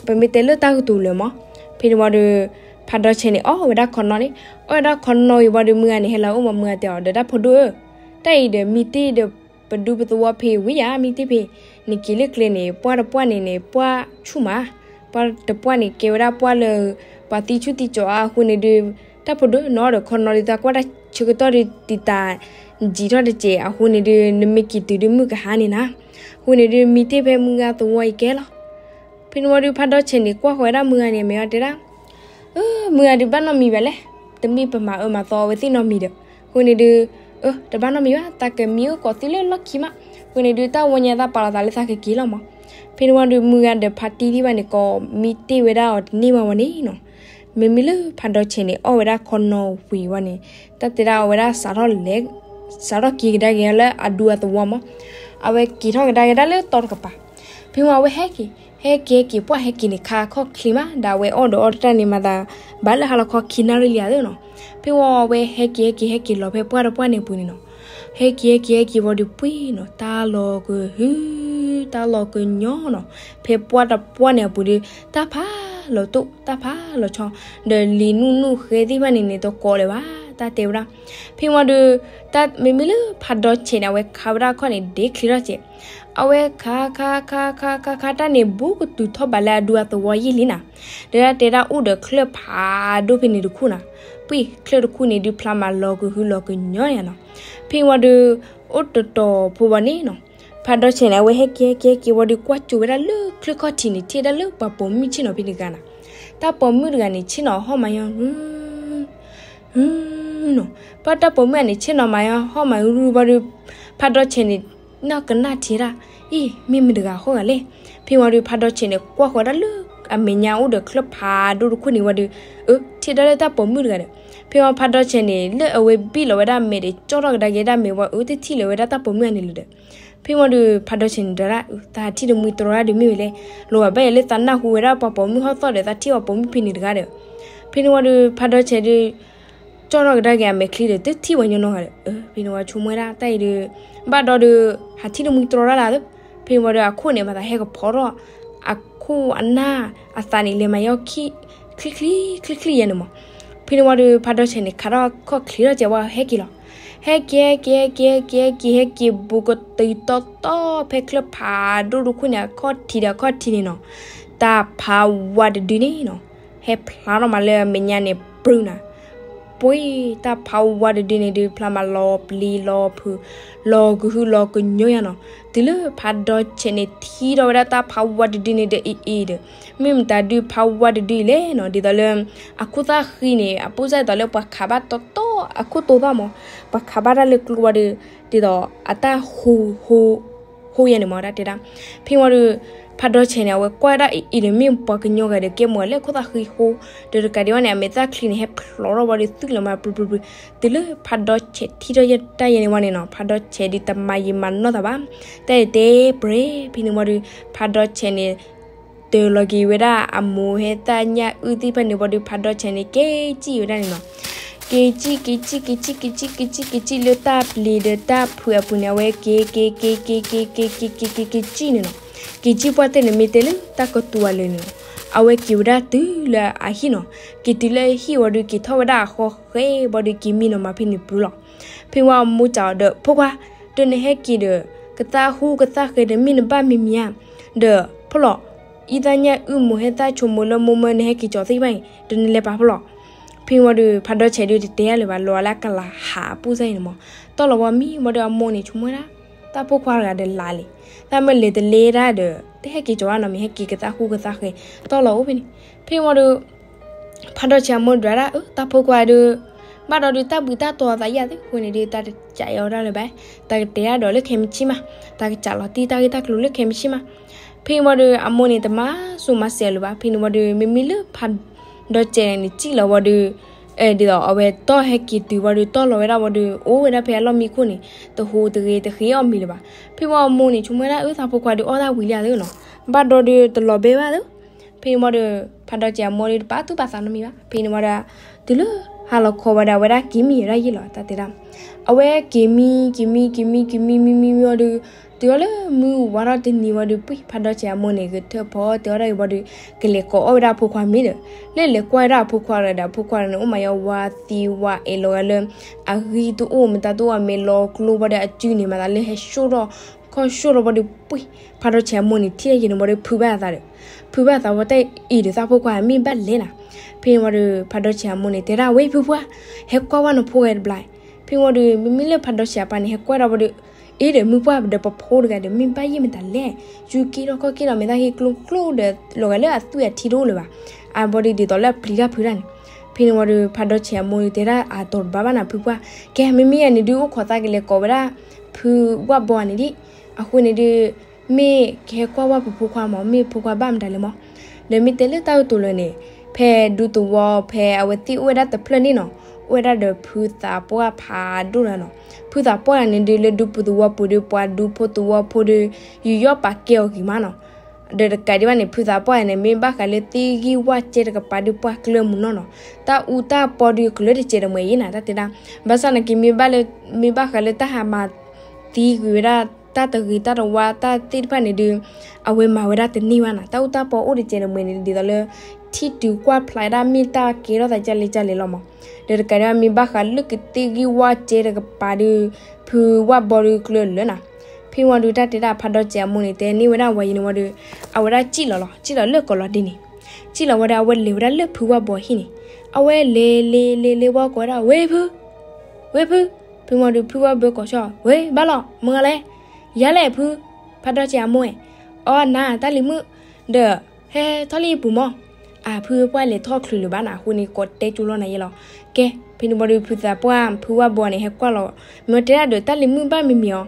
ပမ့ၢ်တဲလၢတၢ်ကတိၤလၢာ်မး, ဖဲန့ၣ်ဝံၤဒီး ဖးဒီဆဲးန့ၣ် အီၣ်ဝဲဒၣ်ခီနီန့ၣ်, အီၣ်ဝဲဒၣ်ခီနီဝံၤဘၣ်ဒီး မုၢ်ဂၤန့ၣ်ဟဲလီၤအိၣ်မး မုၢ်ဂၤတဲအီၤ ဒီးတၢ်ဖိဒိၣ်ဧၢ, တၢ်အံၤဒီးမံတ့ၢ်ဒီး ပဒူပသဝီဖဲဝံၤယါ မံတ့ၢ်ဖဲ, နက့ၤလၢကျဲန့ၣ် ပှၢ်တပှၢ်န့ၣ်န့ၣ် ပှၢ်ဆူၣ်မး, ပှၢ်တပှၢ်န့ၣ် ကဲဝဲဒၣ်ပှၢ်လၢ ပှၤသံဆူၣ်သံကၠီအါအဃိန့ၣ်ဒုး, တၢ်ဖိဒိၣ်နီၢ်ဒီးခီနီဒုး သးကွၢ်တၢ်ဆၢကတီၢ်ဒုးတံာ်တာ် ယံာ်ထီၣ်တစဲးအဃိန့ၣ်ဒုး နမ့ၢ်က့ၤတုၤဒုးမုၢ်ကဟါန့ၣ်နၤ, အဃိန့ၣ်ဒုး မံတ့ၢ်ဖဲမုၢ်ဂၤသဝီအံၤကဲလီၤ. ဖဲန့ၣ်ဝံၤဒီး ဖးဒီဆဲးန့ၣ် ကွၢ်ဃီၤဝဲဒၣ်မုၢ်ဂၤန့ၣ် အမဲာ်အီၤတဲဒၣ် အၢ မုၢ်ဂၤဒုးဘၣ်နီတမံၤဘၣ်လဲၣ်, တမ့ၢ်ပမၤအၢမၤသီအဝဲသ့ၣ်နီတမံၤဒီး, အဃိန့ၣ်ဒုး, အၢ တဘၣ်နီတမံၤဘၣ် သးကမံအိၣ်ကိးသံလၢလီၢ်ခံမး, အဃိန့ၣ်ဒုး တၢ်ဝီညါသးပာ်လီၤသးလၢသးကက့ၤလီၤမး, ဖဲန့ၣ်ဝံၤဒီး မုၢ်ဂၤဒီးဖါတံၢ်သ့ၣ်တဖၣ်န့ၣ် ကိးမံတ့ၢ်ဝဲဒၣ်အီၤတန့ၢ်မးဝဲန့ၣ်နီၤ, မ့မ့ၢ်လၢဖးဒီဆဲးန့ၣ် အီၣ်ဝဲဒၣ်ခီနီဝံၤဝံၤန့ၣ်, တၢ်တဲဒၣ်အဝဲဒၣ်စးထီၣ်လဲၤ, စးထီၣ်က့ၤကဒါက့ၤလၢအဒူအသဝီမး, အဝဲက့ၤထီၣ်ကဒါက့ၤဒၣ်လၢတီတကပၤ, ဖဲဝံၤအဝဲဟဲက့ၤ, ဟဲက့ၤဟဲက့ၤ ပှၢ်ဟဲက့ၤန့ၣ် ခါခီၣ်ချ့မး ဒီးအဝဲအီၣ်ဒီးအီတၢ်န့ၣ်မၤသး ဘၣ်လၢဟါလီၤခီခံနၣ်ရံၣ်လံဧါသ့နီၤ, ဖဲဝံၤအဝဲဟဲက့ၤဟဲက့ၤဟဲက့ၤလီၤဖဲပှၢ်တပှၢ်န့ၣ် အပူၤန့ၣ်နီၤ, ဟဲက့ၤဟဲက့ၤဟဲက့ၤဝံၤဒီးပှ့ၤနီၤ တၢ်လီၤကဟု, တၢ်လီၤကညီနီၤ, ဖဲပှၢ်တပှၢ်န့ၣ်အပူၤဒီး တၢ်ဖးလီၤတိၢ် တၢ်ဖးလီၤဆီ, ဒီးလံၤနူၣ်နူၣ်ဃဲသ့ၣ်တဖၣ်န့ၣ်န့ၣ် တကိးလၢၤဘၣ် တၢ်တဲဝဲဒၣ်, ဖဲဝံၤဒီး, တၢ်မ့မ့ၢ်လၢဖးဒီဆဲးန့ၣ် အဝဲခးဝဲဒၣ်အခီၣ်န့ၣ် ဒ့ချ့ထီၣ်စဲး, အဝဲခးခးခးခးခးခးတၢ်န့ၣ် ဘူးကတုၤထီၣ်ဘးလၢအဒူအသဝီယံာ်လံနၤ, ဒီးတၢ်တဲဒၣ်အိၣ်ဒီးချၢၣ်ဖးဒိၣ်ဖဲန့ၣ်တခူၣ်နၤ, ပှ့ၤချၢၣ်တခူၣ်န့ၣ်ဒုးဖျါမးလီၤကဟုလီၤကညီန့ၣ်နီၤ, ဖဲဝံၤဒီး, အိၣ်တတီၤဖိဝံၤန့ၣ်နီၤ, ဖးဒီဆဲးန့ၣ် အဝဲဟဲက့ၤဟဲက့ၤဟဲက့ၤဝံၤဒီး ကွၢ်ကၠိဝဲဒၣ်လၢချၢၣ်ခီၣ်ထံးန့ၣ် ထံၣ်ဝဲဒၣ်လၢပှၤပိာ်မုၣ်ဆ့ၣ်နီၤဖဲန့ၣ်တဂၤနၤ, တၢ်ပိာ်မုၣ်တဂၤန့ၣ် ဆ့ၣ်နီၤဟီၣ်မးယီၤ နီၤ, ပှၤတၢ်ပိာ်မုၣ်ဂၤန့ၣ် ဆ့ၣ်နီၤမးယီၤဟီၣ်မးရူဝံၤဒီး, ဖးဒီဆဲးန့ၣ်, နီၢ်ကနၣ်ထံၣ်ဒၣ်, အ့ၣ် မ့ၢ်မတၤတဂၤဟီၣ်ဂၤလဲၣ်, ဖဲဝံၤဒီး ဖးဒီဆဲးန့ၣ် ကွၢ်ဃီၤဒၣ်လၢအမဲာ်ညါအိၣ်ဒီးချၢၣ်ဖးဒိၣ်တခူၣ်န့ၣ်ဝံၤဒီး, အၢ ထံၣ်ဒၣ်လၢတၢ်ပိာ်မုၣ်တဂၤဒီး, ဖဲဝံၤဖးဒီဆဲးန့ၣ် လၢအဝဲဘံၣ်လီၤဝဲဒၣ်မဲာ်ဒီး ကၠီၣ်ထီၣ်ကဒါက့ၤဒၣ်မဲာ်ဝံၤ အၢ တထံၣ်လၢၤဝဲဒၣ်တၢ်ပိာ်မုၣ်ဂၤန့ၣ်လၢၤဒီး, ဖဲဝံၤဒီး ဖးဒီဆဲးန့ၣ်တဲဒၣ်, သးထံၣ်တမှံတြီၤဒၣ်ဒီးမ့ၢ်ဝဲလဲၣ်, လီၤဂာ်ဘၣ်ယဲလၢသးနၢ်ဟူဝဲဒၣ်ပှၤပိာ်မုၣ်ဟီၣ်သီၣ်ဒီး သးထံၣ်ပှၤပိာ်မုၣ်ဖဲန့ၣ်တဂၤဒီး, ဖဲန့ၣ်ဝံၤဒီး ဖးဒီဆဲးဒီး ကၠီၣ်ထီၣ်ကဒါက့ၤအမဲာ်ချံဒီး တထံၣ်ဝဲညီနီတဂၤဒီး, ဖဲန့ၣ်ဝံၤဆိကမိၣ်ဝဲဒၣ်တၢ်အံၤဒီး, ဘၣ်ဒီးဒီး, ဟးထံၣ်တမှံတြီၤဒၣ်လၢၤသ့, ဖဲန့ၣ်ဝံၤဒီးအခိၣ်န့ၣ် မၤသးဟဲကဖီထီၣ်, အခိၣ်အနၢ်, အသးန့ၣ်လဲၤမၤယီၤ, ချံချံချံချံယဲန့ၣ်မး, ဖဲန့ၣ်ဝံၤဒီး ဖးဒီဆဲးန့ၣ် ခးထီၣ်ခီၣ်ချ့ထီၣ်စဲးဝံၤဟဲက့ၤလီၤ, ဟဲက့ၤဟဲက့ၤဟဲက့ၤဟဲက့ၤဟဲက့ၤဟဲက့ၤဘူးကတုၤတီတီဖဲချၢၣ်ဖးဒိၣ်တခူၣ်န့ၣ် အခီၣ်ထံးဒီးအခီၣ်ထံးန့ၣ်နီၤ, တၢ်ဖးဝါတဒုန့ၣ်နီၤ ဟဲဖျါထီၣ်မးလၢအမဲာ်ညါန့ၣ် ပြုနၤ, ပှ့ၤတၢ်ဖးဝါတဒုန့ၣ်ဒုး ဖျါမးလီၤပျံၤလီၤဖုး လီၤကဟုလီၤကညီယါနီၤ. တုၤလၢဖးဒီဆဲးန့ၣ် ထံၣ်ထီၣ်ဝဲဒၣ်တၢ်ဖးဝါတဒုန့ၣ်ဒီး အ့ၣ်အ့ၣ်ဒီး မ့ၢ်မတၤဒုးဖးဝါတဒုအံၤလဲၣ်နီၤ. ဒ်သိးလၢ အခိၣ်သၣ်ဃံန့ၣ် အပိၢ်စၢ်ဒ်သိးလၢပှၤခးဘၣ်တီတီ အခိၣ်တိသၣ်မး, ပှၤခးဘၣ်တၢ်လၢကျိဝံၤဒီး ဒ်သိးအတၢ်ဟိ ဟိယါန့ၣ်မး တၢ်တဲဒၣ်. ဖဲဝံၤဒီး ဖးဒီဆဲးန့ၣ် အဝဲကွၢ်ဝဲဒၣ်အ့ၣ်အ့ၣ်ဒီး မ့ၢ်ပှၤကညီဂၤဒီးကဲမိၢ်လၢခိၣ်သၣ်ဃံဟိ, ဒီးတကးဒံးဘၣ်န့ၣ် အမဲာ်သၣ်ချံန့ၣ် ဟဲဖျိးထီၣ်ဝံၤဒီး သွံၣ်လီၤမး ပြုပြုပြု. တုၤလၢဖးဒီဆဲးထံၣ်ထီၣ်တၢ်ယါန့ၣ်ဝံၤန့ၣ်နီၤ, ဖးဒီဆဲးဒုးတမၤယံာ်မၤနီၢ်သးဘၣ်, တၢ်တဲပြဲၤ. ဖဲန့ၣ်ဝံၤဒီး ဖးဒီဆဲးန့ၣ် တၢၤလီၤက့ၤဝဲဒၣ်အမိၢ်ဟဲသၣ်ညၣ်အုၣ်သ့ၣ်တဖၣ်န့ၣ်ဝံၤဒီး ဖးဒီဆဲးန့ၣ် က့ၤစံၣ်ဝဲဒၣ်န့ၣ်နီၤ. က့ၤစံၣ် က့ၤစံၣ် က့ၤစံၣ် က့ၤစံၣ် က့ၤစံၣ် က့ၤစံၣ်လၢတၢ်ပျံၤဒီးတၢ်ဖုးအပူၤန့ၣ် အဝဲက့ၤ က့ၤ က့ၤ က့ၤ က့ၤ က့ၤ က့ၤ က့ၤ က့ၤ က့ၤစံၣ်န့ၣ်နီၤ. က့ၤစံၣ်ပှၢ်တၢၢ်န့ၣ် မ့ၢ်တဲလၢတၢ်ကတိၤအလၢာ်န့ၣ်နီၤ, အဝဲက့ၤဝဲဒၣ်တုၤလၢအဟံၣ်နီၤ. က့ၤတုၤလၢဟံၣ်ဝံၤဒီး က့ၤထီၣ်ဝဲဒၣ်အဃီဃဲဝံၤဒီး က့ၤမံနီၤမး ဖဲန့ၣ်ပူၤလီၤ. ဖဲဝံၤအမိၢ်စံးအီၤဒီး ဖိခွါ, ဒီးနဟဲက့ၤဒီး ကသးဟူကသးဃဲဒီး မ့ၢ်နဘၣ်မံၤမံၤဧါ, ဒီးဖီၣ်လီၤ အံသၣ်ညၣ်အုၣ်မိၢ်ဟဲသၣ်ဆိမိၣ်လၢမိၢ်မၢနဟဲက့ၤကၠီၤသ့ၣ်တဖၣ်အံၤ ဒီးနလဲၤပာ်ဖီၣ်လီၤ. ဖဲဝံၤဒီး ဖးဒီဆဲးဒုးတတဲအါလၢၤဘၣ်, လီၤအလၢကလၤဟးအပူၤစၢ်အံၤန့ၣ်မး. တီၢ်လီၤဝံၤမံဝံၤဒီး အမိၢ်န့ၣ်ဆိကမိၣ်ဝဲဒၣ် တၢ်ဖိခွါတဂၤဒီးလါလံ, တၢ်မ့ၢ်လဲၤတလဲဒၣ်ဒီး တဟဲက့ၤကၠီၤဘၣ်နီတမံၤ, ဟဲက့ၤကသးဟူကသးဃဲ တီၢ်လီၤအိၣ်ဖဲန့ၣ်. ဖဲဝံၤဒီး ဖးဒီဆဲးအမိၢ်ဒွးဒၣ် အၢ တၢ်ဖိခွါဒုး ဘၣ်ဒီးဒုး တၢ်ဘှံးတၢ်တီၤသးယၤသ့ၣ်အဃိန့ၣ်ဒုး တၢ်တကးအီၤဒၣ်လၢၤဘၣ်, တၢ်ကတဲဒၣ်ဒီးလၢခဲမုၢ်ဆ့ၣ်မး, တၢ်ကစးလီၤတံၢ်တၢ်ဂ့ၢ်တၢ်ကျိၤလၢခဲမုၢ်ဆ့ၣ်မး. ဖဲဝံၤဒီး အမိၢ်န့ၣ် တမၤစိၤမၤစဲးလၢၤဘၣ်. ဖဲန့ၣ်ဝံၤဒီး မ့မ့ၢ်လၢဖးဒီဆဲးန့ၣ် စံၣ်လီၤဝံၤဒီး ဒ်သိးအဝဲတီၢ်ဟဲက့ၤတုၤဝံၤဒီး တီၢ်လီၤဝဲဒၣ်ဝံၤဒီး အိၣ်ဝဲဒၣ်ဖဲအလီၢ်မံခိၣ်န့ၣ် တဟူးတဂ့ၤတဃ့အီၣ်မံၤလၢၤဘၣ်. ဖဲဝံၤအမိၢ်န့ၣ် ဆိကမိၣ်ဝဲဒၣ် အၢ တၢ်ဖိခွါဒုးအီၣ်တၢ်ဝံၤလံဧါသ့ၣ်နီၤ, ဘၣ်ဒီးဒုးတလီၤဘဲဘၣ်သ့ၣ်. ဖဲန့ၣ်ဝံၤဒီး ဖးဒီဆဲးအမိၢ်ဒုး တပာ်သူၣ်ပာ်သးနီတမံၤဘၣ်. ဖဲန့ၣ်ဝံၤဒီး တုၤလၢဟါလီၤခီဝံၤဒီး အဝဲဒၣ်က့ၤမံဝဲဒၣ်ယဲၢ်လီၤ တၢ်တဲဒၣ်. အဝဲက့ၤမံ က့ၤမံ က့ၤမံ က့ၤမံ မံမံမံဝံၤဒီး တုၤအီၤလၢမုၢ်ဝါထီၣ်တနံၤဝံၤဒီး ပှံၢ် ဖးဒီဆဲးအမိၢ်န့ၣ် ဂဲၤထၢၣ်ဖီတဲအီၤဒၣ်အံၤဝံၤဒီး ကလဲၤကိးအီၣ်ဝဲဒၣ်အဖိခွါမ့ၢ်ဒီး လၢလဲၤကွၢ်ဝဲဒၣ်အဖိခွါဒီး အဖိခွါန့ၣ် အိၣ်မးယါဝါသံဝါအဲၣ်လီၤဂာ်လၢ အဂံၢ်တအိၣ် မတၤတအိၣ် အမဲာ်လီၤကျိဝံၤဒီး အစုန့ၣ်မၤသးလၢဟဲဆှိၣ်ထီၣ် ခီၣ်ဆှိၣ်ထီၣ်ဝံၤဒီး ပှံၢ် ဖးဒီဆဲးအမိၢ်န့ၣ် ထံၣ်ယဲၢ်န့ၣ်ဝံၤဒီး ဖုးဘၣ်အသးဒီး ဖုးဘၣ်အသးဝံၤ တၢ်အံၤဒီး တၢ်ဖိခွါမ့ၢ်ဘၣ်လဲၤနၤ. ဖဲန့ၣ်ဝံၤဒီး ဖးဒီဆဲးအမိၢ်န့ၣ် တဲဒၣ်ဝဲ ဖုပှၢ် ဟဲကွၢ်ဝဲနဖိဂၤတဘျီ. ဖဲန့ၣ်ဝံၤဒီး မ့မ့ၢ်လၢဖးဒီဆဲးအပၢ်န့ၣ် ဟဲကွၢ်ဒၣ်ဝံၤဒီး အ့ဒီး မုၢ်ပှၢ်ဒီးပဖိတဂၤဒီး မ့ၢ်ဘၣ်ယဲၢ်မတၤလဲၣ်, ယူၤက့ထီၣ်ခီၣ်က့ထီၣ် မဲာ်သၣ်ဟ့ကျိကျိဒီး လီၤဂာ်လၢအသွံၣ်အထံတအိၣ်လၢၤဘၣ်. အဝဲဒီးဒ်သိးလၢအပျံၤတၢ်ဖုးတၢ်န့ၣ်. ဖဲန့ၣ်ဝံၤဒီး ဖးဒီဆဲးအမိၢ်န့ၣ် တဲဒၣ်အတီၤတဘၣ်ဘၣ်နၤ ဖုပှၢ်, ကဲ မ့မ့ၢ်ယဲၢ်န့ၣ်ဒုး အိၣ်ခိးသးကလဲၤကိးဝဲဒၣ် ဖုဝၣ်ဘီန့ၣ်ဒံး. အဃိန့ၣ်ဒုး မ့ၢ်ကဟဲကွၢ်ဝဲပဖိခွါမး မ့ၢ်ဖိခွါဘၣ်မတၤလဲၣ်မး. ဒီးမ့ၢ်တဲလၢတၢ်ကတိၤလၢာ်န့ၣ် ဖဲဒူသဝီ ဖဲအဝဲသ့ၣ်အိၣ်ဝဲဒၣ်တဖျၢၣ်န့ၣ်နီၤ, အိၣ်ဝဲဒၣ်ဒီးဖုသးပှၢ်ဖးဒိၣ်လီၤနီၤ. ဖုသးပှၢ်န့ၣ်ဒုး လၢဒူဖိသဝီပူၤဒီး ပှၤဒူဖိသဝီဖိဒီး ယူးယီၣ်ပာ်ကဲအီၤဂ့ၤမးနီၤ. ဒီးတကးဒံးဘၣ်န့ၣ် ဖုသးပှၢ်န့ၣ် မ့ၢ်ဘၣ်ဃးလၢသ့ၣ်ဂံၢ်ဝၣ်စဲတကပၤဒုး ပှၢ်ကျၢၢ်မုၢ်နီၢ်နီၤ. တၢ်အူတၢ်ပီဒုး ကျၢၢ်တစဲးတမှဲၤအံၤနၤ တၢ်တဲဒၣ်. ဘၣ်ဆၣ်နာ်က့ မ့ၢ်ဘၣ်လၢ မ့ၢ်ဘၣ်ဃးလၢတၢ်ဟးမၤသံကွံာ်ဝဲဒၣ် တၢ်တဂ့ၤတၢ်တဝါ တၢ်သ့ၣ်တဖၣ်န့ၣ်ဒုး အဝဲမၤဝဲဒၣ်တန့ၢ်ဘၣ်နၤ. တၢ်အူတၢ်ပီအိၣ်တစဲးတမှဲၤန့ၣ် ဒ်သိးလၢ ထံၣ်တုၤကွၢ်ဖျါဒၣ် မ့ၢ်တၢ်ကဲထီၣ်သးကလဲၣ်ကလဲၣ်လီၤမး. ဒီးတကးဒံးဘၣ် မ့ၢ်ဘၣ်ဃးလၢကသ့ၣ်ဂံၢ်ဝၣ်စဲတကပၤဒုး ဖုဝၣ်ဘီဒုး ကျၢၢ်လၢာ်နၤ. ဖဲဝံၤဒုး တၢ်တဲဒၣ် ဖးဒီစဲးအမိၢ်န့ၣ် တဲန့ၢ်ဝဲဒၣ်ဝဲအံၤန့ၣ်ဝံၤဒီး အဝဲဒၣ်စံၣ်လီၤလီၤ စံၣ်လီၤလၢကီးလီၤဒ့န့ၣ်. စံၣ်လီၤဝံၤဒီး အဝဲလဲၤဝဲဒၣ်လၢဖုဝၣ်ဘီဟံၣ်န့ၣ်. အဝဲလဲၤလဲၤလဲၤလဲၤဝံၤကိးဝဲဒၣ် ဝဲဖု ဝဲဖု. ဖဲဝံၤဒီး ဖုဝၣ်ဘီကိးဆၢ ဝဲ ဘၣ်လီၤ မတၤလဲၣ်. ယၤလဲၣ်ဖု ဖးဒီစဲးအမိၢ်ဧၢ. အီ နၤ တၢ်လံၤမုၣ် ဒီး ဟဲထီၣ်လံပူၤမး. အၢ ဖုပှၢ်လဲၤထီၣ်ချုးလၢၤဘၣ်နၤ အဃိန့ၣ် ကိးတဲကၠိလီၤနၤယဲလီၤ. ကဲ ဖဲန့ၣ်ဝံၤဒီး ဖုသးပှၢ် ဖုဝၣ်ဘီန့ၣ် ဟဲကွၢ်လီၤ မ့ၢ်တဲဒၣ်ဒီး တၢ်လံၤမုၣ်ဘၣ်မံၤမံၤအီၤ.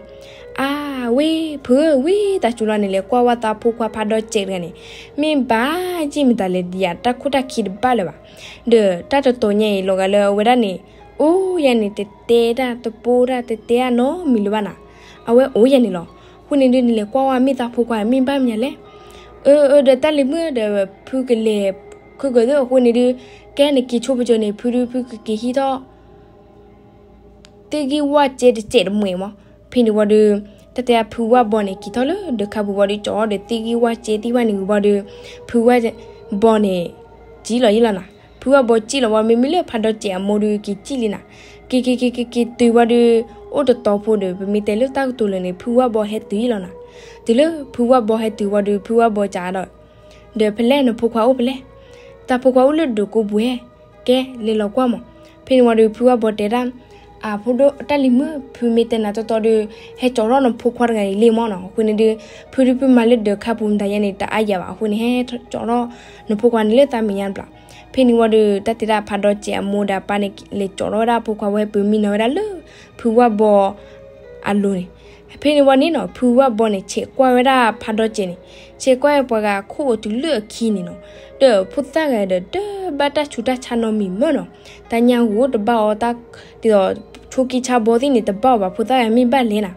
အၢ ဝဲ ဖုဧၢ ဝဲ တၢ်ကၠိလီၤန့ၣ် လဲၤကွၢ်ဝဲတၢ်ဖိခွါဖးဒီစဲးတဂၤန့ၣ် မ့ၢ်ဘၣ်ယံာ်မတၤလဲၣ် ဒ်ယတၢ်ခိၣ်တၢ်ခံတဘၣ်လၢၤဘၣ်. ဒီးတၢ်တတီၤညါအံၤ လီၤဂာ်လၢအဝဲဒၣ်န့ၣ် အိၣ်ယၤန့ၣ် တတဲတၢ်တပိတၢ် တတဲတၢ်နီတမံၤလၢၤဘၣ်နၤ. အဝဲအိၣ်ယၤန့ၣ်လီၤ. အဃိန့ၣ်ဒုး နလဲၤကွၢ်ဝဲမ့ၢ်တၢ်ဖိခွါ မ့ၢ်ဘၣ်မနုၤလဲၣ်. အၢ အၢ ဒီးတၢ်လံၤမုၣ်ဒီး ဖုကလဲၤ ခုကၢၤသ့ၣ်အဃိန့ၣ်ဒုး ကဲနက့ၤဆိပကၢၤန့ၣ် ဖုဒုး ဖုကက့ၤဟံးထီၣ် သ့ၣ်ဂံၢ်ဝၣ်စဲတစဲးတမှဲၤမး. ဖဲန့ၣ်ဝံၤဒီး တၢ်တဲဖုဝၣ်ဘီန့ၣ် က့ၤထီၣ်လၢဒၢးခါပူၤဝံၤဒီး ကၠီဒီးသ့ၣ်ဂံၢ်ဝၣ်စဲသ့ၣ်တဖၣ်န့ၣ်ဝံၤဘီဒီး ဖုဝၣ်ဘီန့ၣ် စံၣ်လီၤယဲလီၤနၤ. ဖုဝၣ်ဘီစံၣ်လီၤဝံၤ မ့မ့ၢ်လၢဖးဒီစဲးအမိၢ်ဒီး က့ၤစံၣ်လံနၤ. က့ၤက့ၤက့ၤက့ၤက့ၤတုၤဝံၤဒီး အိၣ်တတီၤဖိဒီး ပမ့ၢ်တဲလၢတၢ်ကတိၤလၢာ်န့ၣ် ဖုဝၣ်ဘီဟဲတုၤယဲလီၤနၤ. တုၤလၢဖုဝၣ်ဘီဟဲတုၤဝံၤဒီး ဖုဝၣ်ဘီစံးဒီး ဒီးဖဲလဲၣ်နဖိခွါအိၣ်ဖဲလဲၣ်. တၢ်ဖိခွါအိၣ်လၢဒၢးကိးပူၤဧါ, ကဲလဲၤလီၤကွၢ်မး. ဖဲန့ၣ်ဝံၤဒီး ဖုဝၣ်ဘီတဲဒၣ်, အဖိဒိၣ်တၢ်လံၤမုၣ်, ဖုမ့ၢ်တဲနၤတီတီဒီး ဟဲကၠီထီၣ်နဖိခွါတဂၤန့ၣ်လံမၢ်နီၤ. အဃိန့ၣ်ဒီး ဖုဒုးဖုမၤလၢဒၢးခါပူၤမတၤယါန့ၣ် တအါယၤဘၣ်. အဃိန့ၣ် ဟဲကၠီထီၣ်နဖိခွါန့ၣ်လၢသးမဲာ်ညါတဘျီ. ဖဲန့ၣ်ဝံၤဒီး တၢ်တဲဒၣ်ဖးဒီစဲးအမိၢ်ဒီးအပၢ်န့ၣ် လဲၤကၠီထီၣ်ဝဲဒၣ်အဖိခွါဝဲ ပမံနီၤဝဲဒၣ်လၢ ဖုဝၣ်ဘီအလိၤန့ၣ်. ဖဲန့ၣ်ဝံၤန့ၣ်နီၤ ဖုဝၣ်ဘီန့ၣ် ဆဲးကွၢ်ဝဲဒၣ်ဖးဒီစဲးန့ၣ်, ဆဲးကွၢ်ဝဲပှၤဂၤခိၣ်အတုၤလၢအခံန့ၣ်နီၤ, ဒီးဖိသၣ်ဂၤဒီး တဘၣ်တၢ်ဆူးတၢ်ဆါနီတမံၤမၢ်နီၤ, တၢ်ညၣ်ဂိၢ်တဘၣ်အီၤ, တၢ်ဒ်သိး ဆိကံဆါဘီသ့ၣ်န့ၣ် တဘၣ်အီၤဘၣ်, ဖိသၣ်ဂၤမ့ၢ်ဘၣ်လဲၣ်နၤ.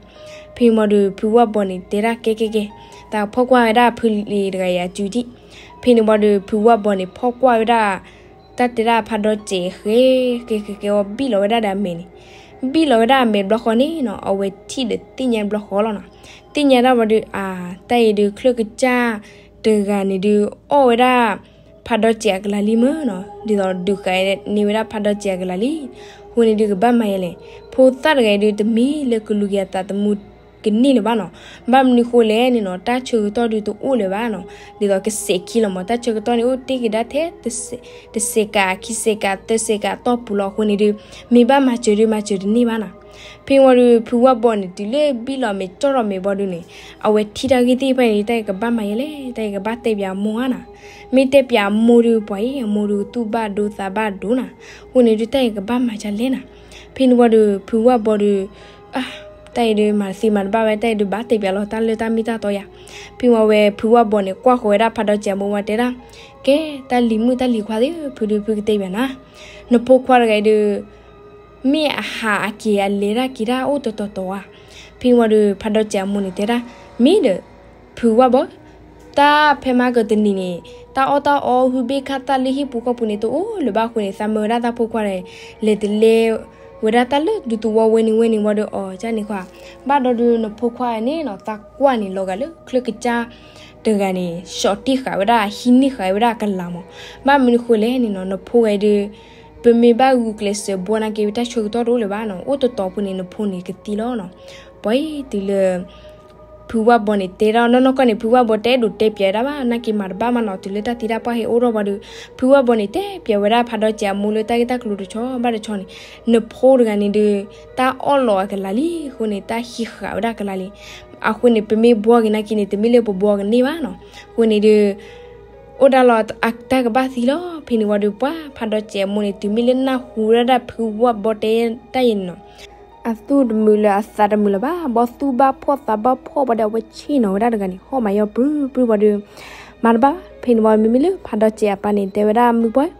ဖဲန့ၣ်ဝံၤဒီး ဖုဝၣ်ဘီန့ၣ် တဲဒၣ်ကဲကဲကဲ, သးဖီၣ်ကွၢ်ဝဲဒၣ်ဖုလံၤတဂၤအံၤအစုဒံး. ဖဲန့ၣ်ဝံၤဒီး ဖုဝၣ်ဘီန့ၣ် ဖီၣ်ကွၢ်ဝဲဒၣ် တၢ်တဲဒၣ်ဖးဒီစဲးဃဲ ဃဲဃဲဃဲအီၤ ဘံၣ်လီၤဝဲဒၣ်ဒီးအမဲာ်န့ၣ်, ဘံၣ်လီၤဝဲဒၣ်အမဲာ်တဘျီဃီန့ၣ်နီၤ အဝဲထံၣ်ဒီးသ့ၣ်ညါတဘျီဃီလီၤနီၤ. သ့ၣ်ညါဒၣ်ဝံၤဒီး အါ, တၢ်အံၤဒီး ချၢၣ်ကစၢ်တဂၤန့ၣ်ဒီး အီၣ်ဝဲဒၣ် ဖးဒီစဲးအကလၤလံမၢ်နီၤ, ဒ်သိးဒုးဃာ်န့ၢ်ဝဲဒၣ်ဖးဒီစဲးအကလၤလံ. အဃိန့ၣ်ဒီးကဘၣ်မၤယဲလဲၣ်, ဖိသၣ်တဂၤအံၤဒီး တမ့ၢ်လၢကလူၤက့ၤအသးသမူကန့ၢ်လၢၤဘၣ်နီၤ. ဘၣ်မနုၤဃိလဲၣ်န့ၣ်နီၤ တၢ်ဆၢကတီၢ်ဒီးတအိၣ်လၢၤဘၣ်နီၤ, ဒ်သိးကစဲးခံလီၤမၢ်, တၢ်ဆၢကတီၢ်န့ၣ်အိၣ်တ့ၢ်က့ၤဒၣ်ထဲ တစဲးကး ခံစဲးကး သၢစဲးကးအတီၢ်ပူၤလီၤ. အဃိန့ၣ်ဒီး မ့ၢ်ဘၣ်မၤစၢၤဒီးမၤစၢၤတန့ၢ်ဘၣ်နီၤ. ဖဲဝံၤဒီး ဖုဝၣ်ဘီန့ၣ် တုၤလၢဘံၣ်လီၤမဲာ်ကၠီၣ်ထီၣ်မဲာ်ဘီဒုးန့ၣ်, အဝဲထံၣ်တၢ်ဂ့ၢ်သ့ၣ်တဖၣ်န့ၣ် တၢ်အံၤကဘၣ်မၤယဲလဲၣ်, တၢ်အံၤကဘၣ်တဲပၠးအမိၢ်ဧါနီၤ. မ့ၢ်တဲပၠးအမိၢ်ဒီး ပှၤအံၤအမိၢ်ဒီးသူၣ်ဘၣ်ဒိသးဘၣ်ဒိနီၤ. အဃိန့ၣ်ဒီး တၢ်အံၤကဘၣ်မၤဒ်လဲၣ်နီၤ. ဖဲန့ၣ်ဝံၤဒီး ဖုဝၣ်ဘီဒီး အါ, တၢ်အံၤဒီးမၤတသ့မၤတဘၣ်ဝဲ, တၢ်အံၤဒီးဘၣ်တဲပၠးလီၤ တၢ်လၢတၢ်မ့ၢ်တၢ်တီယါ. ဖဲဝံၤဝဲ ဖုဝၣ်ဘီန့ၣ် ကွၢ်ဃီၤဝဲဒၣ်ဖးဒီစဲးအမိၢ်ဝံၤတဲဒၣ်, ကဲ, တၢ်လံၤမုၣ်တၢ်လံၤခွါသ့ၣ်, ဖုဒုးဖုကတဲပၠးနၤ, နဖိခွါတဂၤအံၤဒီး မ့ၢ်အဟးအက့ၤအလဲၤတၢ်က့ၤတၢ်အိၣ်တတီၤတီၤဧါ. ဖဲဝံၤဒီး ဖးဒီစဲးအမိၢ်န့ၣ်တဲဒၣ်, မ့ၢ်ဒီး ဖုဝၣ်ဘီ, တၢ်ဖဲမၤကတနံၤန့ၣ် တၢ်အီၣ်တၢ်အီဟုဘ့ၣ်ခၣ်သၣ်လၢဟံၣ်ပူၤဃီပူၤန့ၣ် တအိၣ်လၢၤဘၣ်. အဃိန့ၣ် သးမၢဝဲဒၣ်တၢ်ဖိခွါဒီး လဲၤတလဲဝဲဒၣ်တၢ်လၢဒူသဝီဝဲန့ၣ်ဝဲန့ၣ်ဝံၤဒီး အီၤကန့ၣ်ခွါ, ဘၣ်ဒီးဒုးနဖိခွါန့ၣ်နီၤ သးကွၢ်န့ၣ်လီၤဂာ်လၢချၢၣ်ကစၢ်တဂၤန့ၣ် ဆီၣ်တံၢ်ဃာ်ဝဲဒၣ် ဟံးန့ၢ်ဃာ်ဝဲဒၣ်အကလၤမၢ်. ဘၣ်မနုၤဃိလဲၣ်န့ၣ်နီၤ နဖိဂၤအံၤဒီး ပမ့ၢ်ဘၣ်ဂုာ်ကျဲးစၢးဘှီနာ်က့ၤ ပတၢ်ဆၢကတီၢ်တအိၣ်လၢၤဘၣ်နီၤ, အိၣ်တတီၤဖိန့ၣ် နဖိန့ၣ်ကသံလီၤနီၤ. ပှၤအံၤတုၤလၢ ဖုဝၣ်ဘီန့ၣ်တဲဒၣ်နီၢ်နီၢ်ကီၢ်န့ၣ် ဖုဝၣ်ဘီတဲဒိးတဲပၠးဝဲဒၣ်ဘၣ် နာ်က့ၤမၤတဘၣ်မးနီၤ, တုၤလၢတၢ်သံတၢ်ပှၢ်ဟဲအိၣ်ထီၣ်ဝံၤဒီး ဖုဝၣ်ဘီန့ၣ်တဲပၠးဝဲဒၣ်ဖးဒီစဲးအမိၢ်လၢတၢ်ဂ့ၢ်တၢ်ကျိၤတဆီဘၣ်တဆီန့ၣ်, နဖိတဂၤန့ၣ်ဒီး တၢ်အီၣ်လီၤအကလၤလံ, အဃိန့ၣ် တၢ်ဟံးဃာ်ဝဲဒၣ်အကလၤလံ. အဃိန့ၣ် ပမ့ၢ်ဘှီက့ၤနာ်က့ၤန့ၣ် တမ့ၢ်လၢပဘှီကန့ၢ်ဘၣ်နီၤ. အဃိန့ၣ်ဒီး အိၣ်ဒၣ်လီၤအတၢ်ကဘၣ်သံလီၤ. ဖဲန့ၣ်ဝံၤဒီး ပှၤဖးဒီစဲးအမိၢ်န့ၣ် တုၤမ့ၢ်လၢနၢ်ဟူဝဲဒၣ်ဖုဝၣ်ဘီတဲတၢ်အံၤန့ၣ်နီၤ အသူၣ်တမုာ်လၢအသးတမုာ်လၢၤဘၣ်, ဘီသူၣ်ဘၣ်ဖှီၣ်သးဘၣ်ဖှီၣ်ဘၣ်ဒီး အဝဲဆ့ၣ်နီၤဝဲဒၣ်တဂၤန့ၣ် ဟီၣ်မးယီၢ်ပြူပြူဘၣ်ဒီး မၤတဘၣ်ဘၣ်. ဖဲန့ၣ်ဝံၤ မ့မ့ၢ်လၢဖးဒီစဲးအပၢ်န့ၣ် တဲဝဲဒၣ်မုၢ်ပှၢ်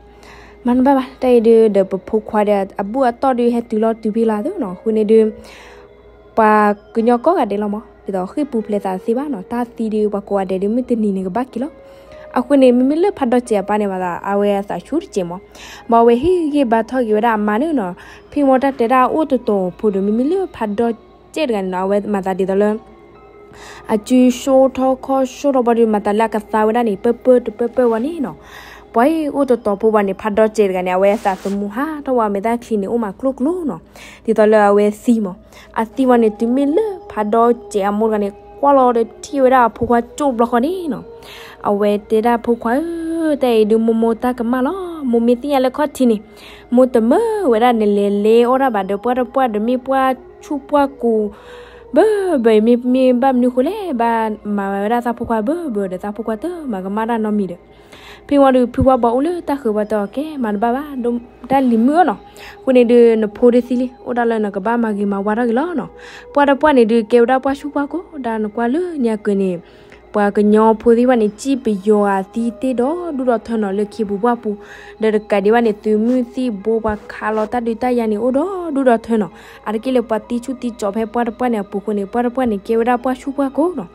မၤတဘၣ်ဘၣ်, တၢ်အံၤဒုးဒီးပဖိခွါဒီး အဘူၣ်အတီၢ်ဒုးဟဲတုၤလီၤတုၤဖဲလီၤသုနီၤ. အဃိန့ၣ်ဒုး ပှၤကညီကိးဂၤဒဲးလီၤမး, ဒ်သိးဃ့ၢ်ပူၤဖျဲးသးတသ့ဘၣ်နီၤ, တၢ်သံဒုးပှၤကိးဂၤဒဲးဒုး မုၢ်တနံၤန့ၣ်ကဘၣ်က့ၤလီၤ. အဃိန့ၣ် မ့မ့ၢ်လၢဖးဒီစဲးအပၢ်န့ၣ်မးသး အဝဲအသးဆူၣ်တစဲးမး, ဘၣ်အဝဲဟ့ၣ်ဂံၢ်ဘါထီၣ်က့ၤဝဲဒၣ်အမါန့ၣ်နီၤ. ဖဲမ့ၢ်တၢ်တဲဒၣ်အိၣ်တတီၤဖိဒီး မ့မ့ၢ်လၢဖးဒီစဲးတဂၤန့ၣ်နီၤ အဝဲမၤသးဒ်သိးလၢ အစုဆိထီခီၣ်ဆိထီဘၣ်ဒီး မၤသးလၢအကသါဝဲဒၣ်န့ၣ် ပၢၢ်ပၢၢ်တပၢၢ်ပၢၢ်ဝံၤန့ၣ်နီၤ. ပှၤအံၤအိၣ်တတီၤဖိဘၣ်န့ၣ် ဖးဒီစဲးတဂၤန့ၣ် အဝဲအသးသမူဟးထီၣ်ဝဲ အမဲာ်သၣ်ချံန့ၣ် အိၣ်မးကျိကျိနီၤ. ဒ်သိးလၢအဝဲသံမး, အသံဝံၤန့ၣ် တုၤမ့ၢ်လၢဖးဒီစဲးအမိၢ်တဂၤန့ၣ် ကွၢ်လီၤဒီးထံၣ်ဝဲဒၣ်အဖိခွါကၠိဘျီဃီန့ၣ်နီၤ. အဝဲတဲဒၣ်ဖိခွါဧၢ, တၢ်အံၤဒုးမိၢ်မိၢ်တၢ်ကမၣ်လီၤ. မိၢ်မ့ၢ်သ့ၣ်ညါလၢခီၣ်ထံးန့ၣ် မိၢ်တမၢဝဲဒၣ်နလဲၤလဲၤအီၣ်တၢ်ဘၣ်ဒီးပှၢ်တပှၢ်ဒီး မ့ၢ်ပှၢ်ဆူၣ်ပှၢ်ကိၤ ဘၢဘၢအံၤ မ့မ့ၢ်ဘၣ်မနုၤဃိလဲၣ် ဘၣ်မၤဝဲဒၣ်တၢ်ဖိခွါဘၢဘၢဒီး တၢ်ဖိခွါတမၤကမၣ်တၢ်နီတမံၤဒီး ဖဲဝံၤဒီး ဖုဝါဘီအိၣ်လၢတၢ်ဃၢၤဘၣ်တဲအီၤ ကဲမၤတဘၣ်ဘၣ်, တၢ်လံၤမုၣ်ဧၢနီၤ, အဃိန့ၣ်ဒုး နဖိဒုးသံလံ အိၣ်ဒၣ်လၢနကဘၣ်မၤဂ့ၤမၤဝါထီၣ်က့ၤလီၤနီၤ. ပှၢ်တပှၢ်န့ၣ်ဒုး ကဲဝဲဒၣ်ပှၢ်ဆူၣ်ပှၢ်ကိၤ ဒၣ်နကွၢ်လၢညါက့ၤန့ၣ် ပှၤကညီဖိသ့ၣ်တဖၣ်န့ၣ် စံၣ်ပယီၤအသံတ့ၢ်ဒီးဒူၣ်ဒီးထၢနီၤ လၢခ့ပူၤပှၢ်ပူၤ, ဒီးတကးဒံးဘၣ်န့ၣ် သုးမုၢ်သံၣ်ဘိပှၤခးလီၤတၢ်ဒုးတၢ်ယၤန့ၣ် အိၣ်ဒီးဒူၣ်ဒီးထၢနီၤ. အါတက့ၢ်လၢပှၤသံဆူၣ်သံကၠီၤဖဲပှၢ်တပှၢ်န့ၣ်အပူၤအဃိန့ၣ် ပှၢ်တပှၢ်န့ၣ် ကဲဝဲဒၣ်ပှၢ်ဆူၣ်ပှၢ်ကိၤနီၤ.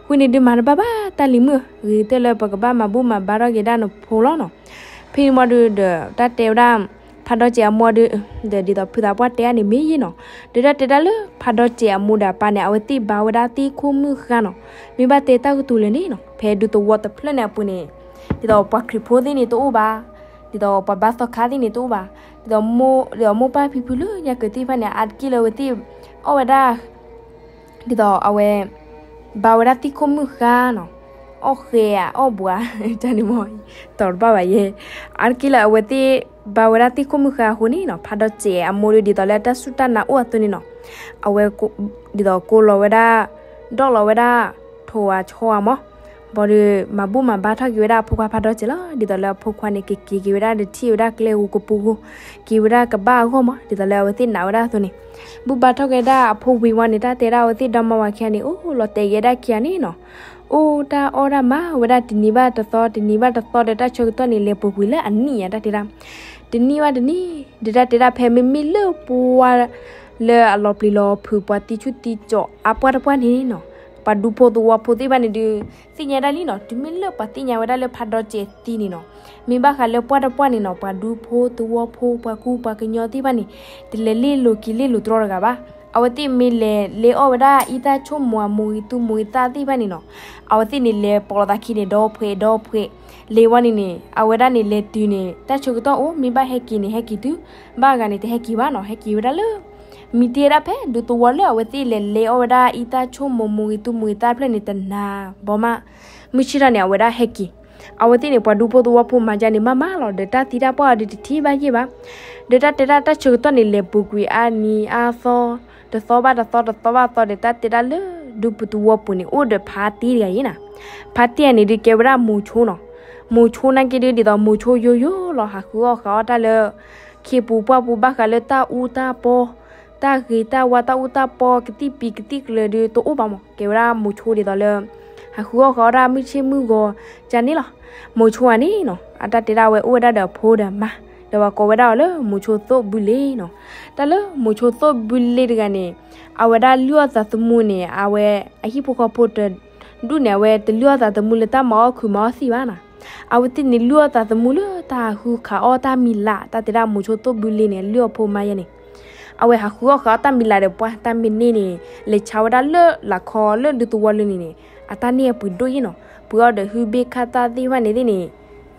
အဃိန့ၣ်ဒုးမၤတဘၣ်ဘၣ် တၢ်လံၤမုၣ်ဧၢ, ဂ့ၤကတၢၢ်လၢပကဘၣ်မၤဘူၣ်မၤဘါထီၣ်က့ၤဒၣ်နဖိလီၤနီၤ. ဖဲန့ၣ်မးဒုးဒီး တၢ်တဲဝဲဒၣ် ဖးဒီစဲးအမိၢ်ဒုး ဒီးဒ်သိးဖုသးပှၢ်တဲအါန့ၣ်မ့ၢ်ယဲနီၤ, ဒီးတၢ်တဲဒၣ်လၢဖးဒီစဲးအမိၢ်ဒီးအပၢ်န့ၣ် အဝဲသ့ၣ်ဘါဝဲဒၣ်သ့ၣ်ခိၣ်မုၣ်ဃါနီၤ. မ့ၢ်ဘၣ်တဲတၢ်ကတိၤလဲၣ်န့ၣ်နီၤ ဖဲဒူသဝီတဖျၢၣ်န့ၣ်အပူၤန့ၣ် ဒ်သိးပှၤခရံာ်ဖိသ့ၣ်န့ၣ်တအိၣ်ဘၣ်, ဒ်သိးပှၤဘါသီခါသ့ၣ်န့ၣ်တအိၣ်ဘၣ်, ဒ်သိး ဒ်သိးမိၢ်ပၢ်ဖံဖုလၢညါက့ၤသ့ၣ်တဖၣ်န့ၣ် အါတက့ၢ်လၢအဝဲသ့ၣ် အီၣ်ဝဲဒၣ် ဒ်သိးအဝဲ ဘါဝဲဒၣ်သ့ၣ်ခိၣ်မုၣ်ဃါနီၤ. အီၣ်ဃဲဧါ အီၣ်ဘှါ တၢ်န့ၣ်မ့ၢ် တီၤတဘၣ်ဘၣ်ယဲ. အါတက့ၢ်လၢအဝဲသ့ၣ်ဘါဝဲဒၣ်သ့ၣ်ခိၣ်မုၢ်ဃါအဃိန့ၣ်နီၤ, ဖးဒီစဲးအမိၢ်ဒီး ဒ်သိးလၢတၢ်စူၢ်တၢ်နာ်အိၣ်အသိးန့ၣ်နီၤ, အဝဲ ဒ်သိးကိးလီၤဝဲဒၣ် ဒီၣ်လီၤဝဲဒၣ် ထိးဝါဆီဝါမး, ဘၣ်ဒီး မၤဘူၣ်မၤဘါထီၣ်က့ၤဝဲဒၣ်အဖိခွါဖးဒီစဲးလီၤ. ဒ်သိးလၢအဖိခွါန့ၣ် ကက့ၤက့ၤဝဲဒၣ် ဒီးထံၣ်ဝဲဒၣ်ကျဲဂိၤကပူၤဂိၤ, က့ၤဝဲဒၣ်ကဘၣ်အဂီၢ်မး, ဒ်သိးလၢအဝဲသ့ၣ်နာ်ဝဲဒၣ်အသိးန့ၣ်, ဘူၣ်ဘါထီၣ်က့ၤဝဲဒၣ်အဖိဝံၤဝံၤန့ၣ် တၢ်တဲဒၣ်အဝဲသ့ၣ်ဒီမါဝၤခံဂၤန့ၣ် အိၣ်လီၤတဲာ်က့ၤဒၣ်ခံဂၤန့ၣ်နီၤ, အိၣ်တၢ်အီၣ်တၢ်မၤဝဲဒၣ်တနံၤဘၣ်တသီ တနံၤဘၣ်တသီဒီး တၢ်ဆၢကတီၢ်န့ၣ် လဲၤပူၤကွံာ်လၢအနံၣ်ညါ တၢ်တဲဒၣ်, တနံၣ်ဘၣ်တနံၣ် ဒီးတၢ်တဲဒၣ် ဖဲမ့မ့ၢ်လၢပှၢ် လၢအလီၤပျံၤလီၤဖုး ပှၤသံဆူၣ်သံကၠီအပှၢ်တပှၢ်န့ၣ်နီၤ, ပှၤဒူဖိသဝီဖိသ့ၣ်တဖၣ်န့ၣ်ဒီး သ့ၣ်ညါဒၣ်လံနီၤ, တုၤမ့ၢ်လၢပှၤသ့ၣ်ညါဝဲဒၣ်လၢဖးဒီစဲးသံန့ၣ်နီၤ, မ့ၢ်ဘၣ်ဃးလၢပှၢ်တပှၢ်န့ၣ်နီၤ, ပှၤဒူဖိသဝီဖိ ပှၤကူပှၤကညီသ့ၣ်တဖၣ်န့ၣ် တလဲၤလ့ၣ်လိၤက့ၤလ့ၣ်လိၤတြီတဂၤဘၣ်. အဝဲသ့ၣ်မ့ၢ်လဲၤလ့အီၣ်ဝဲဒၣ်အံသၣ်ဆိကမိၣ် အမိၢ်ဂ့ၤသူၣ်မိၢ်ဂ့ၤသးသ့ၣ်တဖၣ်န့ၣ်နီၤ, အဝဲသ့ၣ်န့ၣ်လဲၤပိာ်လိာ်သးခံန့ၣ် ဒီဖှဲးဒီဖှဲး, လဲၤဝံၤန့ၣ်န့ၣ် အဝဲဒၣ်န့ၣ်လဲၤတုၤန့ၣ် တၢ်ဆၢကတီၢ်အိၣ် မ့ၢ်ဘၣ်ဟဲက့ၤန့ၣ် ဟဲက့ၤတုၤ, ဘၣ်ဂၤန့ၣ် တဟဲက့ၤဘၣ်နီၤ, ဟဲက့ၤဝဲဒၣ်လၢ မံၤတ့ၢ်ဝဲဒၣ်ဖဲဒူသဝီလၢအဝဲသ့ၣ်လဲၤလ့အီၣ်ဝဲဒၣ်အံသၣ်ဆိကမိၣ် မိၢ်ဂ့ၤသူၣ်မိၢ်ဂ့ၤသးတဖျၢၣ်န့ၣ် တနၤဘီမး, မုၢ်ဆ့ၣ်ထီၣ်န့ၣ် အဝဲဒၣ်ဟဲက့ၤ, အဝဲသ့ၣ်န့ၣ် ပှၤဒူဖိသဝီဖိမၤဒ်န့ၣ်မးမးလီၤ, ဒီးတၢ်သံတၢ်ပှၢ်အီၤဒီးတထံၣ်ဘၣ်ယ့ၢ်ဘၣ်, ဒီးတၢ်တဲဒၣ်တၢ်ဆၢကတီၢ်န့ၣ် လဲၤပူၤကွံာ်အါနံၤအါသီ, တသီဘၣ်တသီ တသီဘၣ်တသီဒီး တၢ်တဲဒၣ်လၢ ဒူပူၤသဝီပူၤန့ၣ် အိၣ်ဒီးဖါတံၢ်တဂၤအံၤနီၤ, ဖါတံၢ်အန့ၣ်ဒုးကဲဝဲဒၣ်မိၤဆိနီၤ, မိၤဆိနာ်က့ဒုး ဒ်သိးမိၤဆိယိယိလီၤ ဟးဃုအီၣ်ဃုအီၣ်တၢ်လၢ ခ့ပူၤပှၢ်ပူၤ ဘၣ်ဃးလၢတၢ်အူတၢ်ပီ, တၢ်ဂ့ၤတၢ်ဝါ တၢ်အူတၢ်ပီ ကသံၣ်ပံၤကသံၣ်ကျၢၤဒုးတအိၣ်ဘၣ်မး, ကဲဝဲဒၣ်မိၤဆိဒ်သိးလၢ ဟးဃုအီၣ်ဃုအီၣ်တၢ်မုၢ်ဆ့ၣ်မုၢ်ဂီၤကန့ၣ်လီၤ. မိၤဆိဧါန့ၣ်နီၤ, အတၢ်တဲဒၣ်ဝဲအိၣ်ဝဲဒၣ်ဒီးအဖိဒီးအမါ, ဒီးပှၤကိးဝဲဒၣ်အီၤလၢမိၤဆိသိၣ်ဘုလ့နီၤ. တၢ်လၢမိၤဆိသိၣ်ဘုလ့တဂၤန့ၣ် အဝဲဒၣ်လုၢ်အီၣ်သးသမူန့ၣ် အဝဲအဟံၣ်ဖိဃီဖိတဒူၣ်န့ၣ် အဝဲတလုၢ်အီၣ်သးသမူလၢတၢ်မၤအီၣ်ခုးမၤအီၣ်သံၣ်ဘၣ်နီၤ. အဝဲသ့ၣ်န့ၣ်လုၢ်အီၣ်သးသမူလၢတၢ်ဟးဃုခးအီၣ်တၢ်မံၤလး, တၢ်တဲဒၣ်မိၤဆိသိၣ်ဘုလ့န့ၣ် လုၢ်အီၣ်ဖိမါယဲန့ၣ် အဝဲဟးဃုအီၣ်ဃုအီၣ်တၢ်မံၤလးဒီးပှၢ်တၢ်မ့ၢ်န့ၢ်န့ၣ် လဲၤဆါဝဲဒၣ်လၢလာ်ခီလၢဒူသဝီလၢန့ၣ်န့ၣ် အတၢ်န့ၢ်အပှ့ၤဒိၣ်ယဲနီၤ. ပှ့ၤအီၣ်ဒီးဟုဘ့ၣ်ခၣ်သၣ်သ့ၣ်တဖၣ်န့ၣ်သ့ၣ်န့ၣ်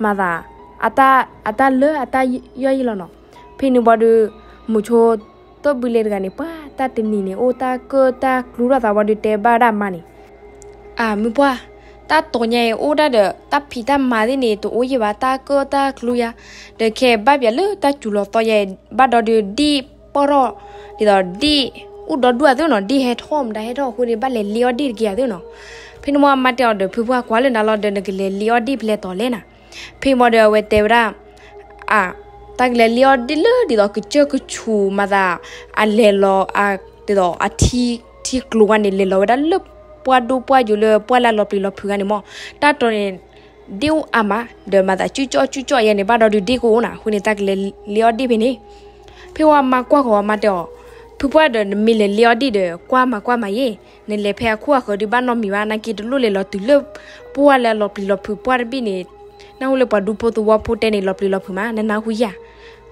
မၤသး အတၢ်လၢအတၢ်ယီၢ်ယံလီၤနီၤ. ဖဲန့ၣ်ဝံၤဒီး မိၤဆိသိၣ်ဘုလ့တဂၤန့ၣ် ပှၢ်တၢ်တနံၤန့ၣ် အိၣ်တၢ်ကၢၣ်တၢ်ကျူထီၣ်သးဝံၤဒီး တဲဘၣ်ဝဲဒၣ်အမါန့ၣ် အမုၢ်ပှၢ်, တၢ်တီၤညါအံၤအိၣ်ဒၣ်ဒီး တၢ်ဖံးတၢ်မၤသ့ၣ်န့ၣ် တအိၣ်ယံဘၣ်, တၢ်ကၢၣ်တၢ်ကျူယါ, ဒီးခဲဘၣ်ပၠးလၢတၢ်စူၤလီၤသီယါအံၤ ဘၣ်ဒီးဒုးဒ့ၣ်ပီၢ်ထီၣ်, ဒ်သိးဒ့ၣ်အိၣ်ဒီဒူၣ်အသိးနီၤ, ဒ့ၣ်ဟဲထီၣ်မတၤဟဲထီၣ်အဃိန့ၣ် ဘၣ်လဲၤလ့အီၣ်ဒ့ၣ်တက့ၢ်အသိးနီၤ. ဖဲန့ၣ်ဝံၤအမါတဲအီၤဒီး ဖုပှၢ်ကွၢ်လၢနၤလီၤဒီး နကလဲၤလ့အီၣ်ဒ့ၣ်ဖဲလဲၣ်တီၤလဲၣ်နၤ. ဖဲန့ၣ်ဝံၤဒီးအဝဲတဲဝဲဒၣ် အ တၢ်ကလဲၤလ့အီၣ်ဒ့ၣ်လၢဒ်သိးကစၢၢ်ကဆူးမၤသး အလဲၤလီၤ ဒ်သိးအထံ ထံကျိၤဝဲန့ၣ် လဲၤလီၤဝဲဒၣ်လၢပှၢ်ဒိၣ်ပှၢ်ယိၤလၢပှၢ်လၢလီၤပျံၤလီၤဖုးဂၤန့ၣ်မး, တၢ်တီၤန့ၣ် ဒ့ၣ်အိၣ်အါမး, ဒီးမၤသးစုကၠီၣ်စုကၠီၣ်ယဲန့ၣ် ဘၣ်ဒီးဒုးဒ့ၣ်ကအိၣ်နၤ, အဃိန့ၣ် တၢ်ကလဲၤလ့အီၣ်ဒ့ၣ်ဖဲန့ၣ်. ဖဲဝံၤအမါကွၢ်ဃီၤအမါတဲအီၤ, ဖုပှၢ်ဒီး နမ့ၢ်လဲၤလ့အီၣ်ဒ့ၣ်ဒီး ကွၢ်မၤကွၢ်မၤယဲ, နလဲၤဖဲအခိၣ်အဃၢၤဒုးဘၣ်နီတမံၤဘၣ်, နာ်က့တလိၣ်လဲၤလီၤတုၤလၢ ပှၢ်လၢအလီၤပျံၤလီၤဖုးပှၢ်တဘ့ၣ်န့ၣ် နၢ်ဟူလၢပှၤဒူဖိသဝီဖိတဲန့ၣ် လီၤပျံၤလီၤဖုးမး နနၢ်ဟူယါ,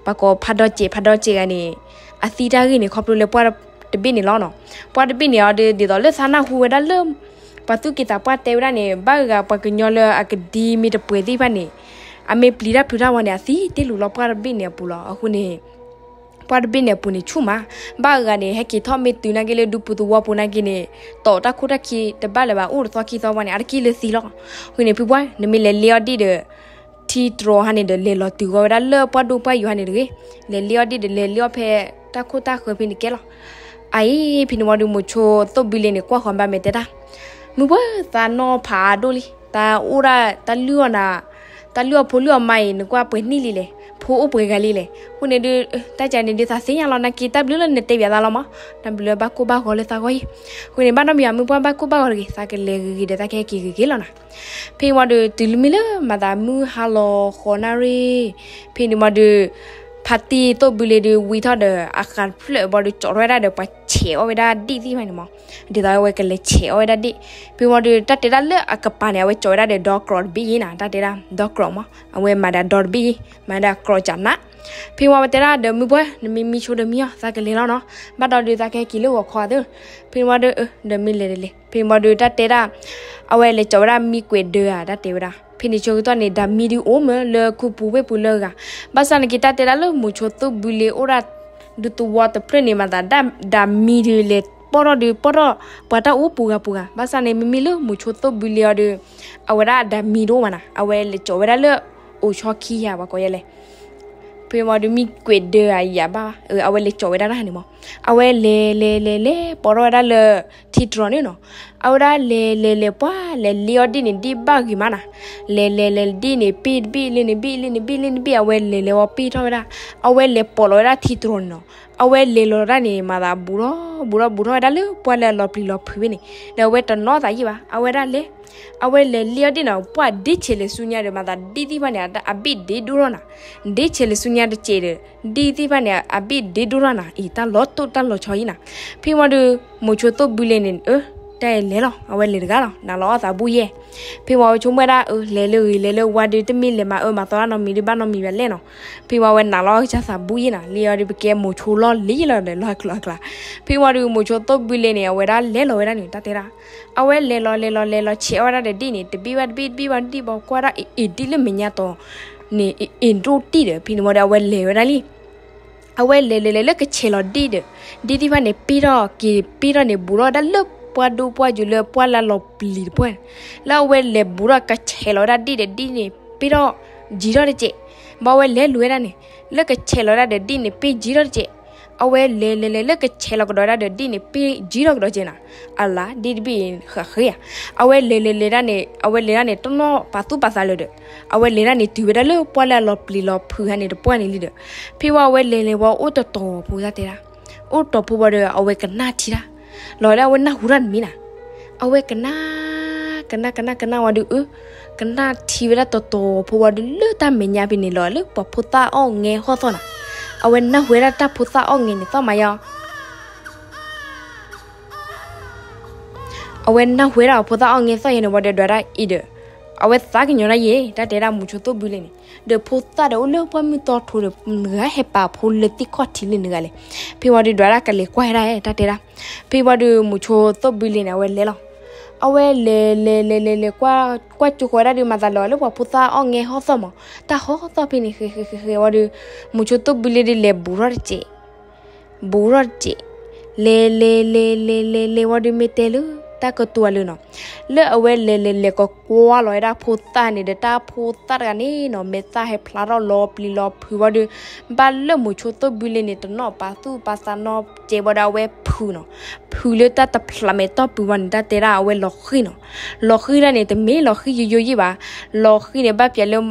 ပှၤကိးဖးဒီစဲး ဖးဒီစဲးဂၤန့ၣ် အသံတၢ်ဂ့ၢ်န့ၣ် ခီဖျိလၢပှၢ်တဘ့ၣ်န့ၣ်လီၤနီၤ. ပှၢ်တဘ့ၣ်န့ၣ်အီၤဒီး ဒ်သိးလၢသးနၢ်ဟူဝဲဒၣ်လၢ ပှၤသူၣ်က့သးပှၢ်တဲဝဲဒၣ်န့ၣ် ဘၣ်ဂၤပှၤကညီလၢအကဒံမ့ၢ်တပှဲၤသ့ၣ်တဖၣ်န့ၣ် အမ့ၢ်ပျံၤတၢ်ဖုးတၢ်ဝံၤန့ၣ် အသံတ့ၢ်လူၤလီၤပှၢ်တဘ့ၣ်န့ၣ်အပူၤလီၤ. အဃိန့ၣ် ပှၢ်တဘ့ၣ်န့ၣ်အပူၤန့ၣ်ဆူၣ်မး, ဘၣ်ဂၤန့ၣ် ဟဲက့ၤထီၣ်မ့ၢ်တုၤနာ်က့လၢဒူပူၤသဝီပူၤနာ်က့န့ၣ် တီၣ်တၢ်ခိၣ်တၢ်ခံတဘၣ်လၢၤဘၣ် အိၣ်တသီခံသီဝံၤန့ၣ် အါတက့ၢ်လၢသံလီၤ. အဃိန့ၣ် ဖုပှၢ် နမ့ၢ်လဲၤလ့အီၣ်ဒ့ၣ်ဒီး ထံတြီၤဟါန့ၣ်ဒီး လဲၤလီၤတုၤဂီၤဝဲဒၣ်လၢပှၢ်ဒိၣ်ပှၢ်ယိၤဟါန့ၣ်တဂ့ၤ, လဲၤလ့အီၣ်ဒ့ၣ်ဒီး လဲၤလ့အီၣ်ဖဲတၢ်ခိၣ်တၢ်ဃၢၤဖဲန့ၣ်ကဲလီၤ. အအံၤ ဖဲန့ၣ်ဝံၤဒီး မိၤဆိသိၣ်ဘုလ့န့ၣ် ကွၢ်ဃီၤဘၣ်မဲာ်တဲတၢ်, မုၢ်ပှၢ် သးနီၢ်ဖးအါဒိၣ်လံ, သးအိၣ်ဒၣ်တၢ်လုၢ်အီၣ်နၤ တၢ်လုၢ်အီၣ်ဖိလုၢ်အီၣ်မါအံၤ နကွၢ်ပှဲၤနံၣ်လံလဲၣ်, ဖိအိၣ်ပှဲၤဂၤလံလဲၣ်. အဃိန့ၣ်ဒုး တၢ်ကန့ၣ်ဒုးသးသ့ၣ်ညါလီၤ နာ်က့တၢ်ဘျုးလၢနတဲပၠးသးလီၤမး, တၢ်ဘျုးလၢဘၣ်ကိၢ်ဘၣ်ဂီၤလၢသးဂီၢ်အံၤ. အဃိန့ၣ် ဘၣ်နီတမံၤ မုၢ်ပှၢ်ဘၣ်ကိၢ်ဘၣ်ဂီၤတဂ့ၤ, သးကလဲၤဂ့ၤဂ့ၤဒီး သးကဟဲက့ၤဂ့ၤဂ့ၤလီၤနၤ. ဖဲဝံၤဒီး တုၤလၢမ့ၢ်လၢမၤသးမုၢ်ဟါလီၤဃိးနၣ်ရံၣ်, ဖဲန့ၣ်ဝံၤဒီး ဖါတံၢ်သိၣ်ဘုလ့ဒုး ဝံထီၣ်ဒီးအဃးတဖျၢၣ်ဘၣ်ဒီး ကၠီးထီၣ်ဝဲဒၣ်ဒီး ပှၤဆဲးအီၣ်ဝဲဒၣ်ဒ့ၣ်သ့ၣ်တဖၣ်န့ၣ်မး, ဒ်သိးအဝဲကလဲၤဆဲးအီၣ်ဝဲဒၣ်ဒ့ၣ်. ဖဲဝံၤဒီး တၢ်တဲဒၣ်လၢအကပၤန့ၣ် အဝဲကၠီးဝဲဒၣ်ဒီးဒီကျိးတဘ့ၣ်ယဲနၤ, တၢ်တဲဒၣ် ဒီကျိးမး, အဝဲမၤဒၣ်ဒီတဘ့ၣ်ယဲ, မၤဒၣ်ကျိးကၠးနး. ဖဲဝံၤဝဲတဲဒၣ်ဒီး မုၢ်ပှၢ် နမ့ၢ်မံဆိဒီးမံအီၤ သးကလဲၤလီၤနီၤ, ဘၣ်ဒီးဒုးသးကဟဲက့ၤလၢဂီၤခီသ့. ဖဲဝံၤဒီး ဒီးမ့ၢ်လဲၤတလဲၤ, ဖဲဝံၤဒီးတၢ်တဲဒၣ် အဝဲလဲၤကၠီးဝဲဒၣ်မံကွဲးဒၢဧါ တၢ်တဲဝဲဒၣ်. ဖဲန့ၣ်ဆၢကတီၢ်န့ၣ် ဒၣ်မံဒုးအိၣ်မးလၢခူပူၤဝ့ၢ်ပူၤလၢအဂၤ, ဘၣ်ဆၣ်နာ်က့တၢ်တဲဒၣ်လၢမိၤဆိသိၣ်ဘုလ့အိၣ်ဒၣ် ဒူသဝီတဖျၢၣ်န့ၣ် မၤသးဒၣ် ဒၣ်မံဒုးလဲၤ ပီၣ်ထီၣ်ဒုး ပီၣ်ထီၣ်ပှၤတၢ်အိၣ်ပူၤဂၤပူၤဂၤ, ဘၣ်ဆၣ်န့ၣ် မ့မ့ၢ်လၢမိၤဆိသိၣ်ဘုလ့အီၤဒီး အဝဲဒၣ်အဒၢးမံတအိၣ်မးနီၤ, အဝဲလဲၤကၠီၤဝဲဒၣ်လၢ အိၣ်ဆီခံဧါ ပှၤကိးယဲလဲၣ်. ဖဲမ့ၢ်ဒုးမံကွဲးဒၢအယၤဘၣ်, အဝဲလဲၤကၠီၤဝဲဒၣ်တၢ်န့ၣ်မး, အဝဲလဲၤလဲၤလဲၤလဲၤ ပိာ်ထီၣ်ဝဲဒၣ်လၢ ထံတြီၤန့ၣ်နီၤ. အဝဲဒၣ်လဲၤလဲၤလဲၤပှၢ်လဲၤလ့အီၤဒ့ၣ်န့ၣ် ဒ့ၣ်ဘၣ်ဂ့ၤမးနီၤ. လဲၤလဲၤလဲၤဒ့ၣ်န့ၣ် ပ့ၢ်တဘ့ၣ်လ့န့ၣ် ဘ့ၣ်လ့န့ၣ် ဘ့ၣ်လ့န့ၣ် ဘ့ၣ် အဝဲလဲၤလဲၤဝဲပ့ၢ်ထီၣ်ဝဲဒၣ်, အဝဲလဲၤပိာ်လီၤဝဲဒၣ်ထံတြီၤန့ၣ်နီၤ. အဝဲလဲၤလီၤဒၣ်န့ၣ် မၤသးဘူးထီၣ် ဘူးထီၣ်ဘူးထီၣ်ဝဲဒၣ်လၢပှၢ်လၢအလီၤပျံၤလီၤဖုးဖဲန့ၣ်, ဒီးအဝဲတနီၣ်သးယံၣ်ဘၣ်, အဝဲဒၣ်လဲၤ အဝဲလဲၤလ့အီၤဒ့ၣ်နီၤ ပှၢ်ဒ့ဆဲးလဲၤဆူညါဒီး မၤသးဒ့ၣ်သ့ၣ်တဖၣ်န့ၣ် အဘ့ၣ်ဒ့ဒိၣ်ထီၣ်နီၤ. ဒ့ဆဲးလဲၤဆူညါတစဲးဒီး ဒ့ၣ်သ့ၣ်တဖၣ်န့ၣ် အဘ့ၣ်ဒ့ဒိၣ်ထီၣ်နီၤ. အံၤ တၢ်လီၤတိၢ်တၢ်လီၤဆီယံၣ်နီၤ. ဖဲမ့ၢ်ဒုး မိၤဆိသိၣ်ဘုလ့န့ၣ် အၢ တၢ်အံၤလဲၤလီၤ အဝဲလဲၤတဂၤလီၤ နၤလီၤအီၣ်သးဘူၣ်ယဲၢ်. ဖဲမ့ၢ်ဝဲဆိကမိၣ်ဝဲဒၣ် အၢ လဲၤလၢဂ့ၤလဲၤလၢဝါဒီး တမ့ၢ်လဲၤမၤအၢမၤသီတၢ်နီတမံၤဒီး ဘၣ်နီတမံၤဘၣ်လဲၣ်နီၤ. ဖဲမ့ၢ်ဝဲနၤလီၤကစၢ်သးဘူၣ်ယဲၢ်နီၤ, လ့အီၤဒီး ပကဲမိၤဆိလီၢ်လံၤလီၤဒီး လီၢ်အကျါအကျါ. ဖဲမ့ၢ်ဒုး မိၤဆိသိၣ်ဘုလ့န့ၣ် အဝဲဒၣ်လဲၤလီၤဝဲဒၣ်န့ၣ် တၢ်တဲဒၣ် အဝဲလဲၤလီၤလဲၤလီၤလဲၤလီၤဆဲးအီၣ်ဝဲဒၣ်ဒီးဒ့ၣ်န့ၣ် တဘ့ၣ်ဘၣ်တဘ့ၣ် တဘ့ၣ်ဘၣ်တဘ့ၣ် ပှၤကွၢ်ဒၣ်အ့ၣ်အ့ၣ်ဒ့ၣ်လၢမဲာ်ညါတီၤန့ၣ် အ့ၣ်အ့ၣ်ဒိၣ်တံၢ်ဒီး ဖဲန့ၣ်ဝံၤဒီး အဝဲလဲၤဝဲဒၣ်လံ. အဝဲလဲၤလဲၤလဲၤလၢကဆဲးလီၤဒ့ၣ်ဒီး ဒ့ၣ်သ့ၣ်တဖၣ်န့ၣ် ပ့ၢ်ထီၣ်က့ၤပ့ၢ်ထီၣ်န့ၣ် ဘူးထီၣ်ဝဲဒၣ်လၢပှၢ်ဒိၣ်ပှၢ်ယိၤလၢပှၢ်လၢအလီၤပျံၤတပှၢ်န့ၣ်, လၢအဝဲလဲၤဘူးထီၣ်ကဆဲးလီၤဝဲဒၣ်ဒ့ၣ်ဒီးဒ့ၣ်န့ၣ် ပ့ၢ်ထီၣ်ယံၤထီၣ်တစဲး, ဘၣ်ဝဲလဲၤလူၤဝဲဒၣ်န့ၣ် လၢကဆဲးလီၤဝဲဒၣ်ဒီးဒ့ၣ်န့ၣ် ပ့ၢ်ယံၤထီၣ်တစဲး, အဝဲလဲၤလဲၤလဲၤလၢကဆဲးလီၤကဒီးဝဲဒၣ်ဒီးဒ့ၣ်န့ၣ် ပ့ၢ်ယံၤထီၣ်ကဒီးကဲနီၤ, အလါဒ့ၣ်တဘ့ၣ်ဃးဃ့ဧါ, အဝဲလဲၤလဲၤလဲၤဒၣ်န့ၣ် အဝဲလဲၤဒၣ်န့ၣ် တနီၣ်ပာ်သူၣ်ပာ်သးလၢၤဒီး အဝဲလဲၤဒၣ်န့ၣ် တုၤဝဲဒၣ်လၢပှၢ်လၢအလီၤပျံၤလီၤဖုးဟဲန့ၣ်တပှၢ်န့ၣ်လံဒီး ဖဲဝဲအဝဲလဲၤလဲၤဝဲအိၣ်တတီၤဖိတၢ်တဲဒၣ်, အိၣ်တီၤဖိဝံၤဒီး အဝဲကနၣ်ထံတၢ်, လီၤလၢအဝဲနၢ်ဟူတၢ်တမံၤနီၤ, အဝဲကနၣ် ကနၣ် ကနၣ် ကနၣ်ဝံၤဒီး အၢ ကနၣ်ထံဝဲဒၣ်တီၤတီၤဖိဝံၤဒီး လၢတၢ်မဲာ်ညါဖဲန့ၣ်လီၤ လၢပှၤဖိသၣ်အီၣ်ငဲဟီၣ်သီၣ်နီၤ, အဝဲနၢ်ဟူဝဲဒၣ်တၢ်ဖိသၣ်အီၣ်ငဲန့ၣ်သီၣ်မးယီၤ အဝဲနၢ်ဟူဝဲဒၣ်ဖိသၣ်အီၣ်ငဲသီၣ်ယဲၢ်န့ၣ်ဝံၤဒီး ဒွးဒၣ်အံၤဒီး အဝဲသးကညီၤဒၣ်ယဲၢ် တၢ်တဲဒၣ်မိၤဆိသိၣ်ဘုလ့န့ၣ်, ဒီးဖိသၣ်ဒီးအိၣ်လၢပှၢ်မုၢ်တီထူဒီး နဂၤဟဲပာ်ဖိလၢသံခီၣ်ထံးလၢနဂၤလဲၣ်. ဖဲဝံၤဒီး ဒွးဒၣ်ကလဲၤကွၢ်ဝဲဒၣ် တၢ်တဲဒၣ်, ဖဲဝံၤဒီး မိၤဆိသိၣ်ဘုလ့န့ၣ် အဝဲလဲၤလီၤ, အဝဲလဲၤလဲၤလဲၤလဲၤလဲၤ ကွၢ်ကွၢ်ကၠိဃီၤဝဲဒၣ်ဒီး မၤသးလီၤလၢပှၤဖိသၣ်အီၣ်ငဲဟီၣ်သီၣ်မး, တၢ်ဟီၣ်သီၣ်ဖဲန့ၣ် ဃဲဃဲဃဲဃဲဝံၤဒီး မိၤဆိသိၣ်ဘုလ့ဒီး လဲၤဘူးထီၣ်တစဲး ဘူးထီၣ်တစဲး, လဲၤလဲၤလဲၤလဲၤလဲၤလဲၤဝံၤဒီး မ့ၢ်တဲလၢတၢ်ကတိၤအလၢနီၤ, လၢအဝဲလဲၤလဲၤလဲၤကကွၢ်လီၤဝဲဒၣ်ဖိသၣ်န့ၣ်ဒီး တၢ်ဖိသၣ်တဂၤန့ၣ်နီၤ မဲာ်သၣ်ဟဲဖျါထီၣ်လီၤပျံၤလီၤဖုးဝံၤဒီး ဘၣ်လၢမိၤဆိသိၣ်ဘုလ့န့ၣ် တနီၣ်ပာ်သူၣ်ပာ်သးနီတစဲးဝံၤဒီး အဝဲဖုးနီၤ, ဖုးလၢတၢ်တဖျးမဲာ်တီၢ်ပူၤဝံၤန့ၣ် တၢ်တဲဒၣ်အဝဲလီၤဃံၢ်နီၤ, လီၤဃံၢ်ဒၣ်န့ၣ် တမ့ၢ်လီၤဃံၢ်ယိယိယံၣ်ဘၣ်, လီၤဃံၢ်န့ၣ် ဘၣ်ပျဲလၢ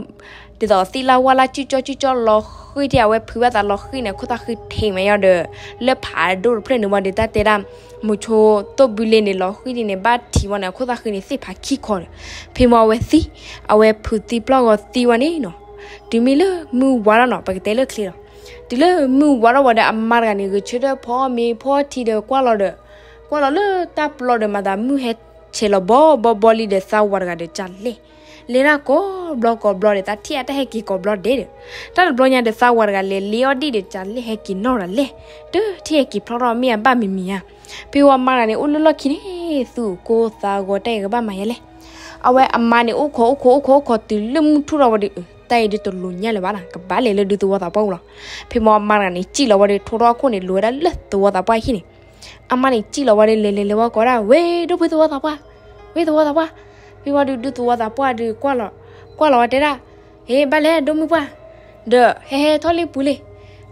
ဒ်သိးသံလၢဝါလၢ ကၠူၣ်ကၠီကၠူၣ်ကၠီ လီၤဃံၢ်ထဲအဝဲဖုးဘၣ်သးလီၤဃံၢ်န့ၣ် ခိၣ်သၣ်ဃံထံးမးယီၤဒီး လၢဖးဒိၣ်တဖျၢၣ်န့ၣ်ဝံၤဒီး တၢ်တဲဒၣ် မိၤဆိသိၣ်ဘုလ့န့ၣ် လီၤဃံၢ်ဒ်န့ၣ် ဘၣ်ထံးဝံၤန့ၣ် အခိၣ်သၣ်ဃံန့ၣ် သ့ၣ်ဖးခံခီဒီး ဖဲမ့ၢ်အဝဲသံ, အဝဲဖုးသံပျီၢ်ဂီၤသံဝံၤန့ၣ်နီၤ, တုၤမ့ၢ်လၢမုၢ်ဝါထီၣ်နီၤ ပကတဲလၢချ့လီၤ, တုၤလၢမုၢ်ဝါထီၣ်ဝံၤဒီး အမါတဂၤန့ၣ် ဂဲၤဆၢထၢၣ်ဖီမ့ၤဖီထံဒီးကွၢ်လီၤဒီး ကွၢ်လီၤလၢတၢ်ပျီဒီး မၤသးမုၢ်ဟဲဆဲးလီၤဘီဘီဘီလံဒီး သးဝၤတဂၤဒီးကလဲၣ် လဲၤတၢ်ကိးဘျီကိးဘျီဒီး သးထံၣ်အတၢ်ဟဲက့ၤကိးဘျီဒဲးဒီး တၢ်တဘျီညါဒီး သးဝၤတဂၤလဲၤလ့အီၣ်ဒ့ၣ်ဒီး ကလဲၣ်ဟဲက့ၤနီၣ်ဒီးလဲၣ်, တထံၣ်ဟဲက့ၤဖျီထီၣ်မ့ၢ်အဘၣ်မံၤမံၤဧါ. ဖဲဝံၤအမါတဂၤန့ၣ် အိၣ်လၢလီၢ်ခံန့ၣ် သူၣ်ကိၢ်သးဂီၤ တၢ်အံၤကဘၣ်မၤယဲလဲၣ်. အဝဲအမါန့ၣ် အိၣ်ခိးအိၣ်ခိးအိၣ်ခိးအိၣ်ခိးတုၤလၢမုၢ်ထူၣ်ထီၣ်ဝံၤဒီး တၢ်အံၤဒုးတလိၤညါလၢၤဘၣ်နီၤ ကဘၣ်လဲၤလၢဒူသဝီသးပှၢ်ပူၤလီၤ. ဖဲမ့ၢ်အမါတဂၤန့ၣ် စံၣ်လီၤဝံၤဒီး ထိထီၣ်အခိၣ်န့ၣ် လိၤဝဲဒၣ်လၢသဝီသးပှၢ်အဟံၣ်န့ၣ် အမါန့ၣ်စံၣ်လီၤဝံၤဒီး လဲၤလဲၤလဲၤဝဲကိးဒၣ် ဝ့ၢ်ဒိၣ်ဖုသဝီသးပှၢ်, ဝ့ၢ်သဝီသးပှၢ်. ဖဲဝံၤဒီး ဒူသဝီသးပှၢ်ဒီး ကွၢ်လီၤဝဲတဲဒၣ်, ဟ့ၣ် ဘၣ်လဲၣ် ဒိၣ်မုၢ်ပှၢ်, ဒီးဟဲဟဲထီၣ်လံပူၤလံ.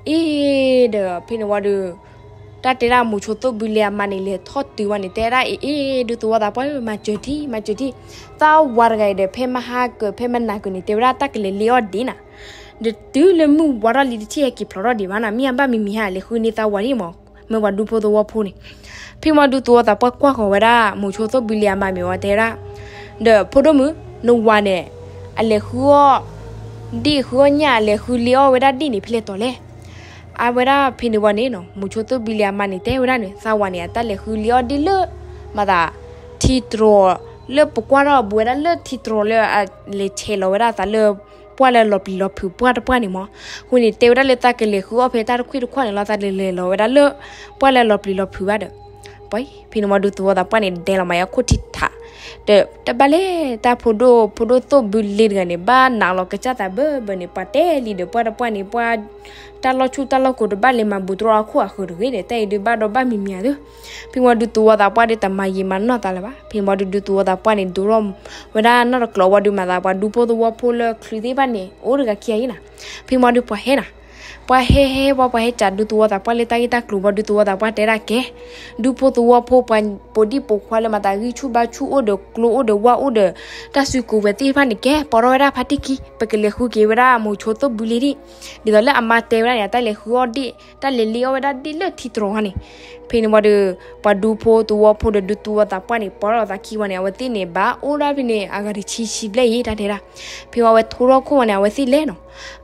အ့ ဒီးဖဲန့ၣ်ဝံၤဒီး တၢ်တဲဒၣ်မိၤဆိသိၣ်ဘုလ့ အမါန့ၣ် လဲၤထီၣ်တုၤဝံၤန့ၣ် တဲဒၣ် အ့ အ့ ဒူသဝီသးပှၢ်ဧၢ မၤစၢၤထံ မၤစၢၤထံ. သးဝၤတဂၤအံၤဒီး ဖဲမဟါကၢၤ ဖဲမနၤကၢၤန့ၣ် တဲဝဲဒၣ်တၢ်ကလဲၤလ့အီၣ်ဒ့ၣ်နၤ, ဒီးတုၤလၢမုၢ်ဝါထီၣ်လံ တထံၣ်ဟဲက့ၤဖျိးထီၣ်ဒံးဘၣ်နၤ မ့ၢ်အဘၣ်မံၤမံၤဧါ လဲၤဃုန့ၢ်သးဝၤဒံးမး, မ့ၢ်ပှၤဒူဖိသဝီဖိန့ၣ်. ဖဲမ့ၢ်ဒူသဝီသးပှၢ်ကွၢ်ဃီၤဝဲဒၣ် မိၤဆိသိၣ်ဘုလ့အမါမ့ၢ်ဝဲတဲဒၣ်, ဒီးဖိဒိၣ်မုၣ် နဝၤန့ၣ် အလဲၤဃုအီၣ်ဒ့ၣ်ဃုအီၣ်ညၣ် အလဲၤဃုလ့အီၣ်ဝဲဒၣ်ဒ့ၣ်န့ၣ် ဖဲလဲၣ်တီၤလဲၣ်. အဝဲဒၣ်ဖဲန့ၣ်ဝံၤန့ၣ်နီၤ မိၤဆိသိၣ်ဘုလ့အမါန့ၣ် တဲဝဲဒၣ်န့ၣ် သးဝၤန့ၣ် အတၢ်လဲၤဃုလ့အီၣ်ဒ့ၣ်လၢ မၤသး ထံတြီၤ လၢပကွၢ်ထီၣ်ဘူးဝဲဒၣ်လၢထံတြီၤလၢအလဲၤဆဲးလီၤဝဲဒၣ်အသးလၢ ပှၢ်လၢလီၤပျံၤလီၤဖုးပှၢ်တပှၢ်န့ၣ်မး. အဃိန့ၣ် တဲဝဲဒၣ်လၢသးကလဲၤဃုအီၣ်ဖဲတၢ်တခွံၣ်တခွါန့ၣ်လီၤ သးလဲၤလဲၤလီၤဝဲဒၣ်လၢ ပှၢ်လၢလီၤပျံၤလီၤဖုးဘၣ်ဒီး ပှၤဖဲန့ၣ်ဝံၤဒူသဝီသးပှၢ်န့ၣ် ဒဲလီၤမးယခိၣ်ထံးထး ဒီးတဘၣ်လဲၤတၢ် ဖိဒိၣ် ဖိဒိၣ်သိၣ်ဘုလ့တဂၤန့ၣ် ဘၣ်နာ်လီၤကစၢ်သးဘၢဘၢန့ၣ် ပှၤတဲလံဒီးပှၢ်တပှၢ်န့ၣ် ပှၤ တၢ်လီၢ်ဆူၣ်တၢ်လီၢ်ကိးတဘၣ်လဲၤမၤဘူးတြီအခိၣ်အဃၢၤတဂ့ၤဒီး တၢ်အံၤဒုးဘၣ်ဒီးဘၣ်မံၤမံၤသု ဖဲမီဒုးသူဝီသးပှၢ်ဒီးတမၤယံာ်မၤနီၢ်သးလၢၤဘၣ်. ဖဲမီဒုးသူဝီသးပှၢ်န့ၣ် ဒိၣ်ထီၣ်ဝဲဒၣ်နီၢ်တကျိၤဝံၤဒုး မၤသး ပှၤဒူဖိသဝီဖိလၢချုးသ့ၣ်တဖၣ်န့ၣ် အိၣ်တဂၤခံဂၤအံၤနၤ. ဖဲမီဒုးပှၤဟဲနၤ, ပှၤဟဲဟဲဝံၤ ပှၤဟဲစးဒူသဝီသးပှၢ်လၢတၢ်ဂ့ၢ်တၢ်ကျိၤဝံၤဒုး သူဝီသးပှၢ်တဲဒၣ်ကဲ ဒူဖိသဝီဖိ ပှၤပိာ်ဒံၣ်ပိာ်ခွါလၢမၤသး ဂံၢ်ဆူၣ်ဘါဆူၣ်အိၣ်ဒီးကျိအိၣ်ဒီးဝၣ်အိၣ်ဒီး တၢ်စုကဝဲၤသ့ၣ်တဖၣ်န့ၣ် ကဲပိာ်ထီၣ်ဝဲဒၣ်ဖါတံၢ်ခံ ပကလဲၤဃုက့ၤဝဲဒၣ်မိၤဆိသိၣ်ဘုလ့ဒံၣ်. ဒ်သိးလၢအမါတဲဝဲဒၣ်န့ၣ် တၢ်လဲၤဃုအီၣ်ဒံၣ် တၢ်လဲၤလ့အီၣ်ဝဲဒၣ်ဒံၣ်လၢထံတြီၤခါန့ၣ်. ဖဲန့ၣ်ဝံၤဒီး ပှၤဒူဖိသဝီဖိဒီးဒူသူဝီသးပှၢ်န့ၣ် ပိာ်ထီၣ်သးခံဝံၤန့ၣ် အဝဲသ့ၣ်န့ၣ် ဘၣ်အိၣ်ဒၣ်ဖဲန့ၣ် အဂၤတဆံဆံဘျဲၣ်အံၤ တၢ်တဲဒၣ်. ဖဲဝံၤအဝဲထိထီၣ်ခိၣ်ဝံၤန့ၣ် အဝဲသ့ၣ်လဲၤနီၤ.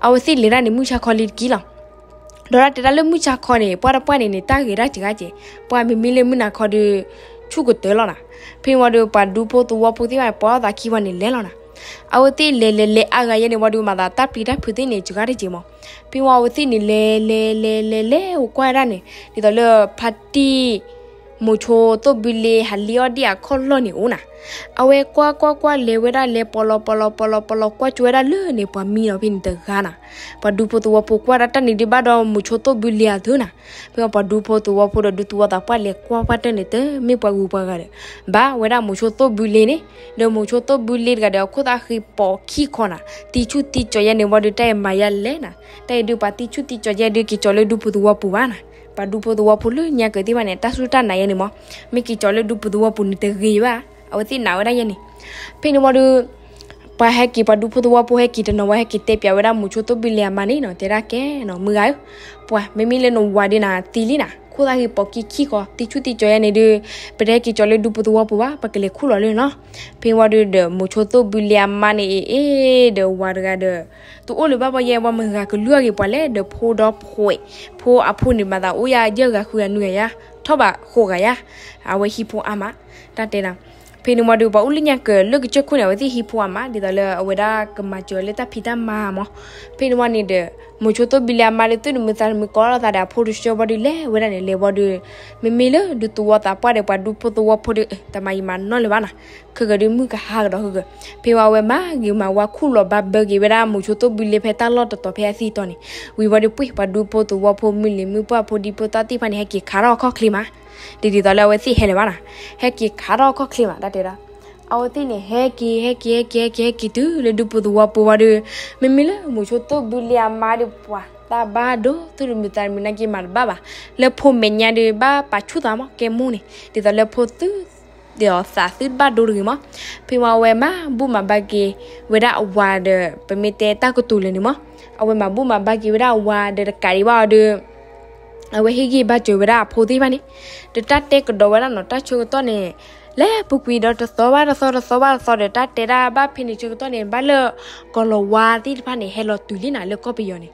အဝဲသ့ၣ်လဲၤဒၣ်န့ၣ် မုၢ်ဆါခီလံတက့ၢ်လီၤ. ဒီးတၢ်တဲဒၣ်လၢမုၢ်ဆါခီန့ၣ် ပှၢ်တပှၢ်န့ၣ်န့ၣ် တၢ်ဂဲၤတၢ်စှၤကဲး, ပှၢ်မ့မ့ၢ်လၢမုၢ်နၤခီဒီး ဆူၣ်ကတၢၢ်လီၤနၤ. ဖဲဝံၤဒီး ပှၤဒူဖိသဝီဖိသ့ၣ်တဖၣ်န့ၣ် ပိာ်ထီၣ်သးခံဝံၤန့ၣ် လဲၤလီၤနၤ. အဝဲသ့ၣ်လဲၤလဲၤလဲၤအါဂၤယဲန့ၣ်ဝံၤဒီး မၤသးတၢ်ပျံၤတၢ်ဖုးသ့ၣ်န့ၣ် စှၤတက့ၢ်မး. ဖဲဝံၤအဝဲသ့ၣ်န့ၣ် လဲၤလဲၤလဲၤလဲၤလဲၤ အိၣ်ကွၢ်ဝဲဒၣ်န့ၣ် ဒ်သိးလၢဖါတံၢ် မိၤဆိသိၣ်ဘုလ့ဟးလ့အီၣ်ဒံၣ်အခီၣ်လီၢ်န့ၣ်အိၣ်နၤ. အဝဲကွၢ်ကွၢ်ကွၢ်လဲၤဝဲဒၣ်လဲၤပီၤလီၤပီၤလီၤပီၤလီၤပီၤလီၤ ကွၢ်ကၠိဝဲဒၣ်လၢန့ၣ် ပှၤမံလီၤဖဲန့ၣ်တဂၤနၤ. ပှၤဒူဖိသဝီဖိကွၢ်ဒၣ်တၢ်န့ၣ်ဒုးဘၣ်ဒီးမိၤဆိသိၣ်ဘုလ့အသၢနၤ. ဖဲပှၤဒူဖိသဝီဖိဒီးဒူသူဝီသးပှၢ်လဲၤကွၢ်ကွၢ်တၢ်န့ၣ် တမ့ၢ်ပှၤဂုၤပှၤဂၤဒီး ဘၣ်ဝဲဒၣ်မိၤဆိသိၣ်ဘုလ့န့ၣ်, ဒီးမိၤဆိသိၣ်ဘုလ့တဂၤဒီး အခိၣ်သၣ်ဃံပိာ်ခံခီနၤ, သံဆူၣ်သံကၠီၤယဲန့ၣ်ဝံၤဒီး တၢ်အံၤမၤယါလဲၣ်နၤ, တၢ်အံၤဒုးပှၤသံဆူၣ်သံကၠီၤယဲဒုး က့ၤကၠီၤလၢဒူဖိသဝီပူၤဘၣ်နၤ, ပှၤဒူဖိသဝီဖိလၢညါကၢၤသ့ၣ်တဖၣ်န့ၣ် တၢ်စူၢ်တၢ်နာ်ယဲန့ၣ်မး, မ့ၢ်က့ၤကၠီၤလၢဒူဖိသဝီပူၤန့ၣ်တဂ့ၤဘၣ်, အဝဲသ့ၣ်နာ်ဝဲဒၣ်ယဲန့ၣ်, ဖဲန့ၣ်ဝံၤဒီး ပှၤဟဲက့ၤ ပှၤဒူဖိသဝီဖိဟဲက့ၤတနီၤဝံၤ ဟဲက့ၤတဲပၠးဝဲဒၣ်မိၤဆိသိၣ်ဘုလ့အမါန့ၣ်နီၤ, တဲဒၣ်ကဲနီၤ မုၢ်ဂၤဧၢ, ပှၤမ့မ့ၢ်လၢနဝၤဒုးနၤသံလံနၤ, ခိၣ်သၣ်ဃံပိာ်ခံခံဃီ သံဆူၣ်သံကၠီၤယဲန့ၣ်ဒုး, ပတဟဲက့ၤကၠီၤလၢဒူဖိသဝီပူၤဘၣ်, ပကလဲၤခူၣ်လီၤလၢနီၤ, ဖဲဝံၤဒီး ဒီးမိၤဆိသိၣ်ဘုလ့အမါန့ၣ် အ့ၣ်အ့ၣ် ဒီးဝၤတဂၤဒီး တအိၣ်လၢၤဘၣ်ဘၣ်ယဲ ဝဲမုၢ်ဂၤကလုၢ်အဂ့ၤပှၤလဲၣ် ဒီးဖိဒီဖှဲး, ဖိအဖိန့ၣ်မၤသးအိၣ်ယၤယဲၢ်ဂၤဃုဂၤနွံဂၤယါ, ထီၣ်ဘးဃိးဂၤယါ, အဝဲဟံၣ်ဖိအါမး, တၢ်တဲနၤ, ဖဲန့ၣ်ဝံၤဒီး ပှၤအိၣ်လၢညါကၢၤလၢကစၢၢ်ခိၣ်န့ၣ် အဝဲသ့ၣ်ဟံၣ်ဖိအါမးဒ်သိးလၢအဝဲဒၣ်ကမၤစၢၤလၢတၢ်ဖံးတၢ်မၤမး, ဖဲန့ၣ်ဝံၤန့ၣ်ဒီး မိၤဆိသိၣ်ဘုလ့အမါဒီး သူၣ်တမုာ်သးတမုာ်ကိးလိာ်သးဒီးအဖိတဆှၢဝံၤဒီး လဲၤဝဲဒၣ်န့ၣ် လဲၤဝံၤဒီး မ့မ့ၢ်လၢဒူသူဝီသးပှၢ်ဒီး ပှၤဒူဖိသဝီဖိဒီး တမၤယံာ်မၤနီၢ်လၢၤဘၣ်နၤ, ခဲကဒုးမုၢ်ကဟါကဒီးဃုက, ဖဲဝံၤအဝဲမၤဂ့ၤမၤဝါခူၣ်လီၤဘၣ်ဘၢက့ၤဝဲဒၣ်မိၤဆိသိၣ်ဘုလ့ဖဲတၢ်လီၢ်တတီၤဖဲအသံတီၤန့ၣ်, ဝံၤဝံၤဒီးပှ့ၤ ပှၤဒူဖိသဝီဖိမုၢ်လံၤမုၢ်ပှၢ်ဖိဒံဖိသၣ်သ့ၣ်တဖၣ်န့ၣ် ဟဲက့ၤခးထီၣ်အခီၣ်ချ့မး, ဒ်ဒ်သိးလၢအဝဲသ့ၣ်ဟဲလၢၤဘၣ်နၤ, ဟဲက့ၤခးထီၣ်အခီၣ်ချ့မး တၢ်တဲဒၣ်, အဝဲသ့ၣ်န့ၣ် ဟဲက့ၤ ဟဲက့ၤ ဟဲက့ၤ ဟဲက့ၤတုၤလၢဒူဖိသဝီပူၤဝံၤဒီး မ့မ့ၢ်လၢမိၤဆိသိၣ်ဘုလ့အမါဒီး ပှၤတၢ်ဘၣ်ဒိသူၣ်တမုာ်သးတမုာ်နာ်က့ၤမၤတဘၣ်ဘၣ်, လၢဖိမဲာ်ညါဒီး ဘၣ်ပာ်ဆူၣ်သးမး ကဲမိၢ်န့ၣ် ဒ်သိးလၢဖိသု ဒ်သိးသးသုတဘၣ်ဒိတဂ့ၤမး, ဖဲဝံၤအဝဲမၤဘူၣ်မၤဘါက့ၤဝဲဒၣ်အဝၤဒီး ပမ့ၢ်တဲတၢ်ကတိၤလၢာ်န့ၣ်မး, အဝဲမၤဘူၣ်မၤဘါက့ၤဝဲဒၣ်အဝၤဒီးတကးဒံးဘၣ်အီၤဒီး အဝဲဟ့ၣ်ဂံၢ်ဘါစၢၤဝဲဒၣ်အဖိသ့ၣ်တဖၣ်န့ၣ်, ဒီးတၢ်တဲကဒီးဝဲဒၣ်နီၤ တၢ်ဆၢကတီၢ်န့ၣ် လဲၤပူၤကွံာ်ဒီးတသီဘၣ်တသီ တသီဘၣ်တသီဒီး တၢ်တဲဒၣ်ဘၣ်ဖဲန့ၣ်ဆၢကတီၢ်န့ၣ် ဘၣ်လၢကီၤလၤဝါသ့ၣ်တဖၣ်န့ၣ် ဟဲလီၤတုၤလံနၤလၢကီၢ်ပယီၤန့ၣ်,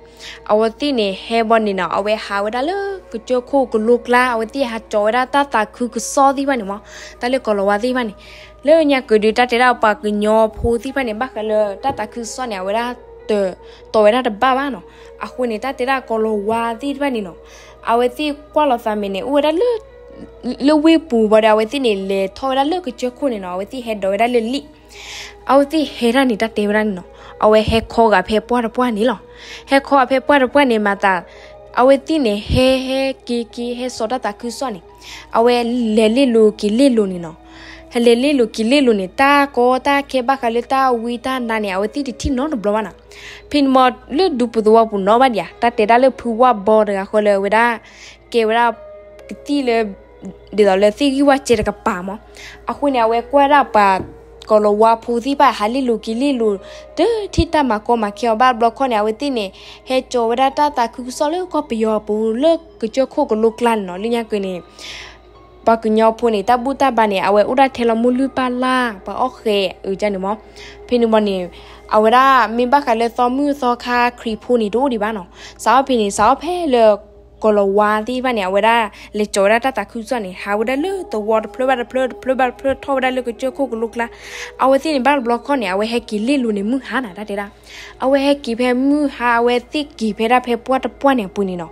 အဝဲသ့ၣ်န့ၣ် ဟဲဘၣ်န့ၣ်နီၤ အဝဲဟးဝဲဒၣ်လၢကစၢၢ်ခိၣ်ကလိကျါ အဝဲသ့ၣ်ဟးကၠီၤဝဲဒၣ်တၢ်သးခုကစီၣ်သ့ၣ်တဖၣ်န့ၣ်မး, တၢ်လၢကီၤလၤဝါသ့ၣ်တဖၣ်န့ၣ် လၢညါကဒုး တၢ်တဲဒၣ်ပှၤကညီဖိသ့ၣ်တဖၣ်န့ၣ် ဘၣ်ဃးလၢတၢ်သးခုကစီၣ်န့ၣ် အဝဲဒၣ်တတီၤဝဲဒၣ်တဘၣ်ဘၣ်နီၤ, အဃိန့ၣ် တၢ်တဲဒၣ်ကီၤလၤဝါသ့ၣ်တဖၣ်န့ၣ်နီၤ, အဝဲသ့ၣ်ကွၢ်လီၤသးမဲာ်န့ၣ် အိၣ်ဝဲဒၣ်လၢ လၢဝ့ၢ်ပူၤဘၣ်ဒီး အဝဲသ့ၣ်န့ၣ် လဲၤထီၣ်ဝဲဒၣ်လၢကစၢၢ်ခိၣ်န့ၣ်နီၤ အဝဲသ့ၣ်ဟဲဒိးဝဲဒၣ်လၢလံာ်, အဝဲသ့ၣ်ဟဲဒၣ်န့ၣ် တၢ်တဲဝဲဒၣ်န့ၣ်နီၤ အဝဲဟဲခီဂာ်ဖဲပှၢ်တပှၢ်န့ၣ်လီၤ, ဟဲခီဂာ်ဖဲပှၢ်တပှၢ်န့ၣ် မၤသး အဝဲသ့ၣ်န့ၣ် ဟဲဟဲက့ၤက့ၤ ဟဲစိာ်တၢ်သးခုကစီၣ်န့ၣ်, အဝဲလဲၤလ့လိာ်က့ၤလ့လိာ်န့ၣ်နီၤ, ဟဲလဲၤလ့လိာ်က့ၤလ့လိာ်န့ၣ် တၢ်ကီတၢ်ခဲဘၣ်ဃးလၢတၢ်ဝံတၢ်နါန့ၣ် အဝဲသ့ၣ်တထံၣ်နီတဘျီဘၣ်နီၤ, ဖဲန့ၣ်မးလၢဒူပူၤသဝီပူၤနီၤဘၣ်ဒံးဧါ တၢ်တဲဒၣ်လၢဖုဝၣ်ဘီတဂၤဃီလၢဝဲဒၣ် ကဲဝဲဒၣ် ကသံၣ်လၢ ဒ်သိးလၢသ့ၣ်ဂံၢ်ဝၣ်စဲတကပၤမး, အဃိန့ၣ် အဝဲကွၢ်ဒၣ်ပှၤ ကီၤလၤဝါဖိသ့ၣ်တဖၣ် ဟးလ့လိာ်က့ၤလ့လိာ် တထံၣ်တၢ်မၤကီမၤခဲအီၤဘၣ်တဘျီခီန့ၣ် အဝဲသ့ၣ်န့ၣ် ဟဲကၠီၤဝဲဒၣ်တၢ်သးခုကစီၣ်လၢကီၢ်ပယီၤပူၤလၢကစၢၢ်ခိၣ်ကလိကျါန့ၣ်နီၤ လၢညါက့ၤန့ၣ် ပှၤကညီဖိန့ၣ် တၢ်ဘူၣ်တၢ်ဘါန့ၣ် အဝဲအိၣ်ဒၣ်ထဲလီၤမိၢ်လုၢ်ပၢ်လၢ် ပှၤအီၣ်ဃဲၤအုးကန့ၣ်မး, ဖဲန့ၣ်မးန့ၣ် အဝဲဒၣ်မ့ၢ်ဘၣ်ဃးလၢသီမုၢ်သီခါခရံာ်ဖိန့ၣ် တအိၣ်ဒံးဘၣ်နီၤ, စးထီၣ်ဖဲန့ၣ် စးထီၣ်ဖဲလၢ ကီၤလၤဝါသ့ၣ်တဖၣ်န့ၣ် အဝဲဒၣ်လဲၤကၠီၤဝဲဒၣ်တၢ်သးခုကစီၣ်န့ၣ် ဟးဝဲဒၣ်လၢသဝီတဖျၢၣ်ဘၣ်တဖျၢၣ် တဖျၢၣ်ဘၣ်တဖျၢၣ်ထီၣ်ဝဲဒၣ်လၢကစၢၢ်ခိၣ်ကလိကျါ, အဝဲသ့ၣ်န့ၣ် ဘၣ်တဘျီခီန့ၣ် အဝဲဟဲက့ၤလ့လိာ်န့ၣ်မုၢ်ဟါနၤ တၢ်တဲဒၣ် အဝဲဟဲက့ၤဖဲမုၢ်ဟါ အဝဲသ့ၣ်က့ၤဖဲဒၣ်ဖဲပှၢ်တပှၢ်န့ၣ်အပူၤန့ၣ်နီၤ,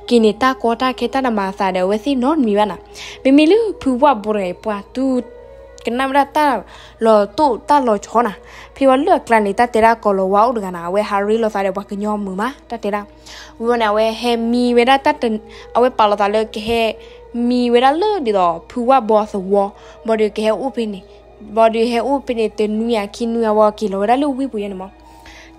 က့ၤန့ၣ်တၢ်ကီတၢ်ခဲတၢ်တမၤအသးဒီး အဝဲသ့ၣ်နီတမံၤဘၣ်နၤ, မ့မ့ၢ်လၢဖုဝၣ်ဘီတဂၤအံၤ ပှၤတူၢ် ကနၣ်ဝဲဒၣ်တၢ်လီၤတိၢ်တၢ်လီၤဆီနၤ. ဖဲဝံၤလၢအကျါန့ၣ် တၢ်တဲဒၣ်ကီၤလၤဝါအိၣ်တဂၤနၤ အဝဲဟးရ့လိာ်သးဒီးပှၤကညီမုာ်မး တၢ်တဲဒၣ်. ဝံၤန့ၣ် အဝဲဟဲမံဝဲဒၣ် အဝဲပာ်လီၤသးလၢကဟဲမံဝဲဒၣ်လၢဒ်သိးဖုဝၣ်ဘီအသဝီ, ဘၣ်ဒီးကဟဲအိၣ်ဖဲန့ၣ်, ဘၣ်ဒီးဟဲအိၣ်ဖဲန့ၣ် တနွံအခံနွံအဝဲက့ၤလီၤဝဲဒၣ်လၢဝ့ၢ်ပူၤယါန့ၣ်မး.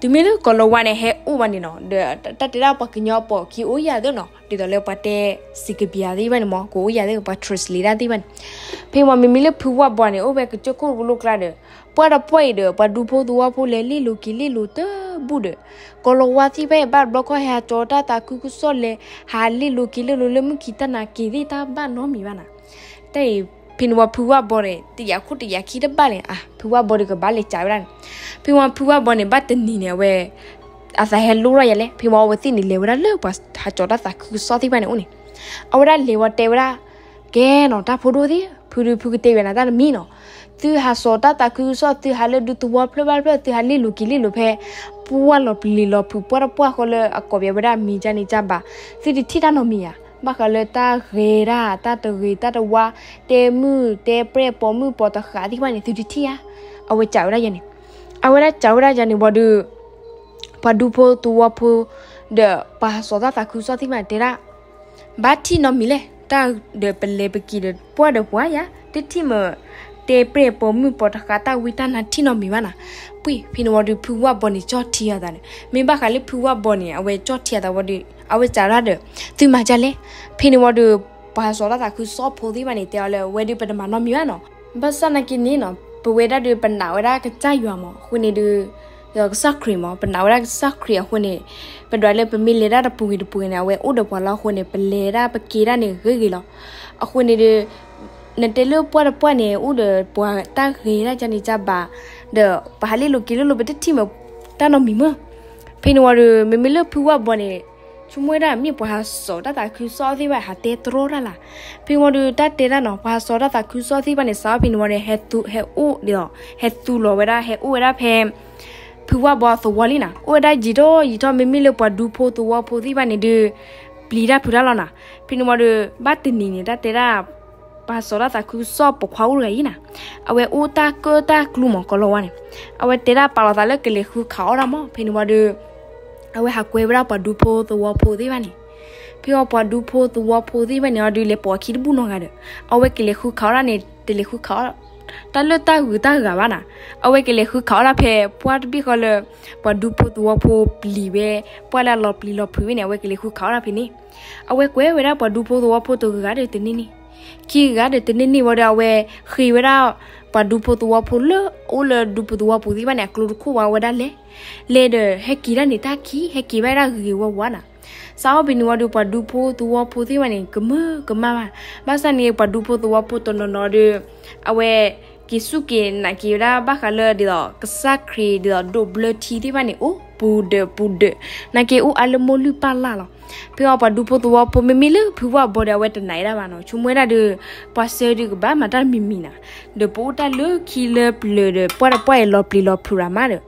တုၤမ့ၢ်လၢကီၤလၤဝါန့ၣ် ဟဲအိၣ်ဘၣ်န့ၣ်နီၤ ဒီးတၢ်တဲဒၣ်ပှၤကညီပိာ်ခံအိၣ်ယၤသ့နီၤ ဒ်သိးလၢပှၤတဲစံးကပၤသ့ၣ်တဖၣ်န့ၣ်မး ကအိၣ်ယၤသ့ ပှၤ translate တၢ်သ့ၣ်တဖၣ်န့ၣ်. ဖဲမ့မ့ၢ်လၢဖုဝၣ်ဘီန့ၣ် အိၣ်ဖဲကစၢၢ်ခိၣ်တဘိလိာ်ကျါဒီး ပှၢ်တပှၢ်အံၤဒီး ပှၤဒူဖိသဝီဖိလဲၤလ့လိၤက့ၤလ့လိၤတဘူၣ်ဒီး ကီၤလၤဝါသ့ၣ်တဖၣ်အံၤ ဘၣ်တဘျီခီၣ်ဟဲဟးကၠီတၢ်သးခုကစီၣ်လဲၤ ဟးလ့လိၤက့ၤလ့လိၤလၢမုၢ်ခံတၢ်နၤက့ၤသ့ၣ်တၢ်ဘၣ်နီတမံၤဘၣ်နၤ. တၢ်အံၤ ဖဲန့ၣ်ဝံၤဖုဝၣ်ဘီန့ၣ် တယာ်ခိၣ်တယာ်ခံတဘၣ်လဲၣ် အါ ဖုဝၣ်ဘီဒီးကဘၣ်လဲၤစံးဝဲဒၣ်န့ၣ်. ဖဲဝံၤဖုဝၣ်ဘီန့ၣ် ဘၣ်တနံၤန့ၣ် အဝဲ အသးဟဲလိၣ်ထီၣ်ယၤလဲၣ် ဖဲဝံၤအဝဲသ့ၣ်န့ၣ် လဲၤဝဲဒၣ်လၢပှၤဟးကၠီတၢ်သးခုကစီၣ်သ့ၣ်တဖၣ်န့ၣ်အိၣ်န့ၣ် အဝဲဒၣ်လဲၤဝံၤတဲဝဲဒၣ် ကဲနီၤ တၢ်ဖိဒိၣ်သ့ၣ် ဖုဒုဖုကတဲဝဲနၤတၢ်တမံၤနီၤ. သုဟးစိာ်တၢ်သးခုကစီၣ် သုဟးလၢဒူသဝီဖျၢၣ်ဘၣ်ဖျၢၣ် သုဟးလ့လိၤက့ၤလ့လိၤဖဲ ပှၢ်လီၤပျံၤလီၤဖုး ပှၢ်တပှၢ်ဃီလၢအကိးပဝဲဒၣ်မံၤကန့ၣ်ကဘၣ် သုတထံၣ်တၢ်နီတမံၤဧါ. ဘၣ်ဃးလၢတၢ်ဂဲၤတၢ် တၢ်တဂ့ၤတၢ်တဝါ တဲမုၢ်တဲပြဲၢ်ပိာ်မုၣ်ပိာ်တဃးသ့ၣ်တဖၣ်န့ၣ် သုတထံၣ်ဧါ. အဝဲစံးဝဲဒၣ်ယၤန့ၣ် အဝဲဒၣ်စံးဝဲဒၣ်ယၤန့ၣ်ဝံၤဒီး ပှၤဒူဖိသဝီဖိ ဒီးပှၤဟးစိာ်တၢ်သးခုကစီၣ်သ့ၣ်တဖၣ်န့ၣ်တဲဒၣ် ဘၣ်ထံၣ်နီတမံၤလဲၣ် တၢ်ဒီးပလဲၤပက့ၤဒီးပှၢ်ဒီးပှၢ်ယါ တထံၣ်မ့ၢ် တဲပြဲၢ်ပိာ်မုၣ်ပိာ်တဃးတၢ်ဝံတၢ်နါထံၣ်နီတမံၤဘၣ်နၤ. ပှ့ၤ ဖဲန့ၣ်ဝံၤဒီး ဖုဝၣ်ဘီန့ၣ်ကၠီၣ်ထံအသးန့ၣ် မ့ၢ်ဘၣ်ဃးလၢဖုဝၣ်ဘီန့ၣ် အဝဲကၠီၣ်ထံအသးဝံၤဒီး အဝဲစံးဝဲဒၣ်ဒီး သုမၤဒ်လဲၣ်. ဖဲန့ၣ်ဝံၤဒီး ပှၤဟးစိာ်တၢ်သးခုကစီၣ်ဖိသ့ၣ်တဖၣ်န့ၣ် တဲအီၤလၢ ဝဲဒုးပတမၤနီတမံၤဘၣ်နီၤ. ဘၣ်ဆၣ်နာ်က့န့ၣ်နီၤ ပဝဲဒၣ်ဒီးပနာ်ဝဲဒၣ်ကစၢ်ယွၤမး အဃိန့ၣ်ဒီး ဒီးကစၢ်ခရံာ်မး ပနာ်ဝဲဒၣ်ကစၢ်ခရံာ်အဃိန့ၣ် ပဒွးလၢပမ့ၢ်လဲၤဒၣ်တပူၤဂ့ၤတပူၤဂ့ၤန့ၣ် အဝဲအိၣ်ဒီးပှၤလီၤအဃိန့ၣ် ပလဲၤဒၣ်ပက့ၤဒၣ်န့ၣ်ဂ့ၤဂ့ၤလီၤ. အဃိန့ၣ်ဒီး နတဲလၢပှၢ်တပှၢ်န့ၣ် အိၣ်ဒီးပှၤတၢ်ဂ့ၤတၢ်ကန့ၣ်ကဘၣ် ဒီးပဟးလ့လိၤက့ၤလ့လိၤ ပတထံၣ်မ့ၢ်တၢ်နီတမံၤမး. ဖဲန့ၣ်ဝံၤဒီး မ့မ့ၢ်လၢဖုဝၣ်ဘီန့ၣ် ဆိကမိၣ်ဝဲဒၣ် မ့ၢ်ပှၤဟးစိာ်တၢ်သးခုကစီၣ်သ့ၣ်တဖၣ် ဟးတဲတြီတၢ်လၢ်. ဖဲဝံၤဒီး တၢ်တဲဒၣ်နီၤ ပှၤဟးစိာ်တၢ်သးခုကစီၣ်သ့ၣ်တဖၣ်န့ၣ် စးထီၣ်ဖဲန့ၣ်ဝံၤန့ၣ် ဟဲသူ ဟဲအိၣ်ဒီး ဟဲသူလီၤဝဲဒၣ် ဟဲအိၣ်ဝဲဒၣ်ဖဲ ဖုဝၣ်ဘီသဝီလံနၤ အိၣ်ဝဲဒၣ်ယံာ်ထီၣ်ယံာ်ထီၣ် မ့မ့ၢ်လၢပှၤဒူဖိသဝီဖိသ့ၣ်တဖၣ်န့ၣ်ဒီး ပျံၤတၢ်ဖုးတၢ်လီၤနၤ. ဖဲန့ၣ်ဝံၤဒီး ဘၣ်တနံၤန့ၣ် တၢ်တဲဒၣ် ပှၤဟးစိာ်တၢ်သးခုကစီၣ်ပိာ်ခွါအိၣ်တဂၤအံၤနၤ အဝဲအိၣ်တၢ်ကၢၣ်တၢ်ကျူမး ကီၤလၤဝါန့ၣ် အဝဲတဲဒၣ်ပာ်လီၤသးလၢကလဲၤဃုခးအီၣ်တၢ်မး. ဖဲန့ၣ်ဝံၤဒီး အဝဲဟးကွဲဝဲဒၣ်ပှၤဒူဖိသဝီဖိသ့ၣ်တဖၣ်န့ၣ် ဖဲဝံၤပှၤဒူဖိသဝီဖိသ့ၣ်တဖၣ်န့ၣ်အီၤဒီး လဲၤပိာ်အခံတဘူၣ်နီတဂၤဒီး အဝဲကလဲၤဃုခးအီၣ်တၢ်န့ၣ် တလဲၤဃုခးအီၣ် တၢ်လၢတၢ်ဂုၤတၢ်ဂၤဘၣ်နၤ. အဝဲကလဲၤဃုခးအီၣ်တၢ်ဖဲ ပှၢ်တဘ့ၣ်ဃီလၢ ပှၤဒူဖိသဝီဖိပျံၤဝဲ ပှၢ်လၢအလီၤပျံၤလီၤဖုးဝဲန့ၣ် အဝဲကလဲၤဃုခးအီၣ်တၢ်ဖဲန့ၣ် အဝဲကွဲဝဲဒၣ်ပှၤဒူဖိသဝီဖိတဂၤဒီးတန့ၢ်န့ၣ် ခံဂၤဒီးတန့ၢ်န့ၣ်ဝံၤဒီး အဝဲဃ့ဝဲဒၣ် ပှၤဒူဖိသဝီဖိလၢ အိၣ်လၢဒူဖိသဝီဖိသ့ၣ်တဖၣ်န့ၣ် အကျိတခိၣ်ဝံၤ အဝဲဒၣ်လဲၤ လဲၤဒီးဟဲက့ၤဒၣ်န့ၣ်တၢ်ခံ ဟဲက့ၤဘၣ်ဒၣ်ဂ့ၤဂ့ၤဝါဝါနၤ. စးထီၣ်ဖဲန့ၣ်ဝံၤဒီး ပှၤဒူဖိသဝီဖိသ့ၣ်တဖၣ်န့ၣ် ကမၢကမၣ်ဘၣ်. ဘၣ်ဆၣ်န့ၣ် ပှၤဒူဖိသဝီဖိတနီၤနီၤဒီး အဝဲ က့ၤစူၢ်က့ၤနာ်က့ၤဝဲဒၣ် ဘၣ်ဃးလၢဒ်သိး ကစၢ်ခရံာ်ဒ်သိးဒိးဘျၢထံသ့ၣ်တဖၣ်န့ၣ် အိၣ်ပူၤဒၢးပူၤဒၢး နာ်က့ၤအိၣ်အါလၢမိၢ်လုၢ်ပၢ်လၢ်လီၤ. ဖဲအီၤပှၤဒူဖိသဝီဖိ မ့မ့ၢ်လၢဖုဝၣ်ဘီဒီး အဝဲတနာ်ဒၣ်ဘၣ်နီၤ ဆိကမိၣ်ဝဲဒၣ်ဒီး ပှၤစၢၤဒုးကဘၣ်မၤတၢ်တမံၤမံၤနၤ ဒီးပအိၣ်တၢ်လၢခံလၢပျၢၤဒီး ပှၢ်တပှၢ်အံၤလီၤပျံၤလီၤဖုးရၤမးဒီး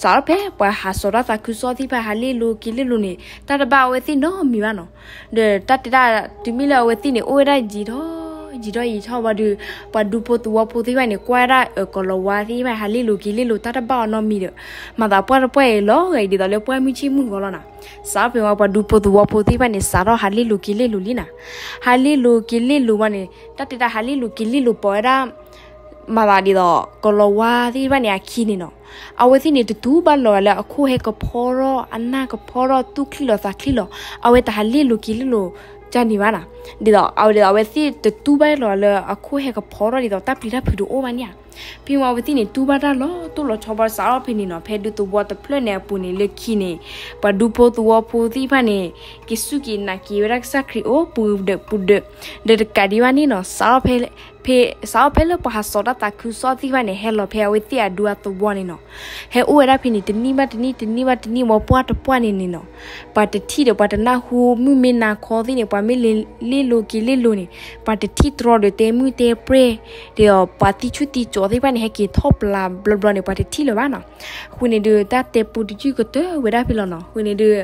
စးထီၣ်ဖဲပှၤဟးစိာ်တၢ်သးခုကစီၣ်သ့ၣ်တဖၣ် ဟးလ့လိၤက့ၤလ့လိၤန့ၣ် တၢ်တဘၣ်အဝဲသ့ၣ်နီတမံၤဘၣ်နီၤ. ဒီးတၢ်တဲဒၣ် တုၤမ့ၢ်လၢအဝဲသ့ၣ်န့ၣ် အိၣ်ဝဲဒၣ်ယံာ်ထီၣ်ယံာ်ထီၣ်ယံာ်ထီၣ်ဝံၤဒီး ပှၤဒူဖိသဝီဖိသ့ၣ်တဖၣ်န့ၣ် ကွၢ်ဝဲဒၣ်အၢၣ်ကီၤလၤဝါသ့ၣ်တဖၣ် ဟးလ့လိၤက့ၤလ့လိၤ တၢ်တဘၣ်အီၤနီတမံၤဒီး မၤသးပှၢ်တပှၢ်အံၤလီၤဂာ်ဒ်သိးလၢပှၢ်မုၢ်ဆ့ၣ်မုၢ်ဂီၤလီၤနၤ. စးထီၣ်ဖဲဝံၤ ပှၤဒူဖိသဝီဖိသ့ၣ်တဖၣ်န့ၣ် စးထီၣ်ဟးလ့လိၤက့ၤလ့လိၤလံနၤ. ဟးလ့လိၤက့ၤလ့လိၤဝံၤန့ၣ် တၢ်တဲဒၣ်ဟးလ့လိၤက့ၤလ့လိၤပိာ်ဝဲဒၣ် မၤသးဒ်သိး ကီၤလၤဝါသ့ၣ်တဖၣ်န့ၣ် အခံန့ၣ်နီၤ, အဝဲသ့ၣ်န့ၣ် တတူၢ်ဘၣ်လီၤဂာ်လၢအခိၣ်ဟဲကဖီထီၣ် အနၢ်ကဖီထီၣ် သူၣ်ချံလီၤသးချံလီၤ, အဝဲတဟးလ့လိၤက့ၤလ့လိၤကန့ၣ်ဘၣ်နၤ. ဒ်သိး အဝဲဒ်သိး အဝဲသ့ၣ်တတူၢ်ဘၣ်လီၤဂာ်လၢအခိၣ်ဟဲကဖီထီၣ်ဒ်သိးတၢ်ပျံၤတၢ်ဖုးတအိၣ်ဘၣ်န့ၣ်ဧါ. ဖဲဝံၤအဝဲသ့ၣ်န့ၣ် တူၢ်ဘၣ်တၢ်လီၤတိၢ်လီၤဆီဘၣ် စးထီၣ်ဖဲန့ၣ်နီၤ, ဖဲဒူသဝီတဖျၢၣ်န့ၣ်အပူၤန့ၣ် လၢခံန့ၣ် ပှၤဒူဖိသဝီဖိသ့ၣ်တဖၣ်န့ၣ် က့ၤစူၢ်က့ၤနာ်က့ၤဝဲဒၣ်ကစၢ်ခရံာ်အိၣ်ပူၤဒၢးပူၤဒၢး, ဒီးတကးဒံးဘၣ်န့ၣ်နီၤ, စးထီၣ်ဖဲ ဖဲ စးထီၣ်ဖဲလၢပှၤဟးစိာ်တၢ်သးခုကစီၣ်သ့ၣ်တဖၣ်န့ၣ် ဟဲလီၤဖဲအဝဲသ့ၣ်အဒူအသဝီန့ၣ်နီၤ, ဟဲအိၣ်ဝဲဒၣ်ဖဲန့ၣ် တနံၣ်ဘၣ်တနံၣ် တနံၣ်ဘၣ်တနံၣ်ဝံၤ ပှၢ်တပှၢ်န့ၣ်န့ၣ်နီၤ, ပှၤတထံၣ်ဒီးပှၤတနၢ်ဟူ မုၢ်မ့ၢ်နၤခီသ့ၣ်န့ၣ် ပှၤမ့ၢ်လဲၤလ့လိၤက့ၤလ့လိၤန့ၣ် ပှၤတထံၣ်တြီဒီးတဲမုၢ်တဲပြဲၢ် ဒီးပှၤသံဆူၣ်သံကၠီသ့ၣ်တဖၣ်န့ၣ် ဟဲက့ၤထီၣ်ပျၢ်ဘျီဘျီန့ၣ် ပှၤတထံၣ်လၢၤဘၣ်နီၤ. အဃိန့ၣ်ဒီး တၢ်တဲပူတယုၢ်ကတၢၢ်ဝဲဒၣ်ဖဲလီၤနီၤ. အဃိန့ၣ်ဒီး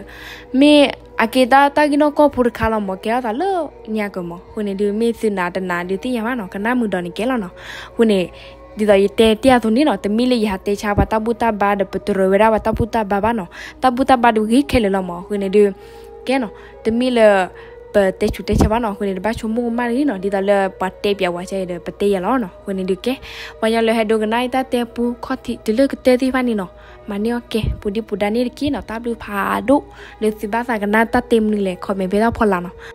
မ့ၢ် အက့ၤတၢ် တၢ်ဂ့ၢ်နီၢ်ကီၢ်ဖိတခါလီၤမး, ကဲထီၣ်သးလၢညါကမး. အဃိန့ၣ်ဒုး မ့ၢ်သုနာ်တနာ်ဒုးသ့ၣ်ညါဘၣ်နီၤ, ကနၣ်မုာ်ဒီးန့ၣ်ကဲလီၤနီၤ. အဃိန့ၣ် ဒ်သိးယတဲတ့ၢ်အသိးန့ၣ်နီၤ, တမ့ၢ်လၢယဟးတဲဆါပှၤတၢ်ဘူၣ်တၢ်ဘါဒီး ပတရၢဝဲဒၣ်ပှၤတၢ်ဘူၣ်တၢ်ဘါဘၣ်နီၤ. တၢ်ဘူၣ်တၢ်ဘါဒုးဂ့ၤခဲလၢာ်လီၤမး. အဃိန့ၣ်ဒုး ကဲနီၤ, တမ့ၢ်လၢ ပတဲဆူးတဲဆါဘၣ်နီၤ. အဃိန့ၣ် တဘၣ်ဆိကမိၣ်ကမၣ်တဂ့ၤနီၤ, ဒ်သိးလၢပှၤတဲပၠးဝဲကဲဒီး ပတဲယၤလီၤနီၤ. အဃိန့ၣ်ဒုးကဲ, ပှၤကညီလၢဟဲဒိကနၣ်အံၤတၢ်တဲပူခီၣ်ထံးတုၤလၢကတၢၢ်သ့ၣ်တဖၣ်န့ၣ်နီၤ, မၤန့ၢ်အီၣ်ကဲ ပူၤဒံးပူၤဒါန့ၣ်တက့ၢ်နီၤ. တၢ်ဘျုးဖးဒိၣ် လၢသုဘၣ်သးကနၣ်တၢ်တဲမနုၤလဲၣ် comment ဖဲတၢ်ဖီလာ်နီၤ.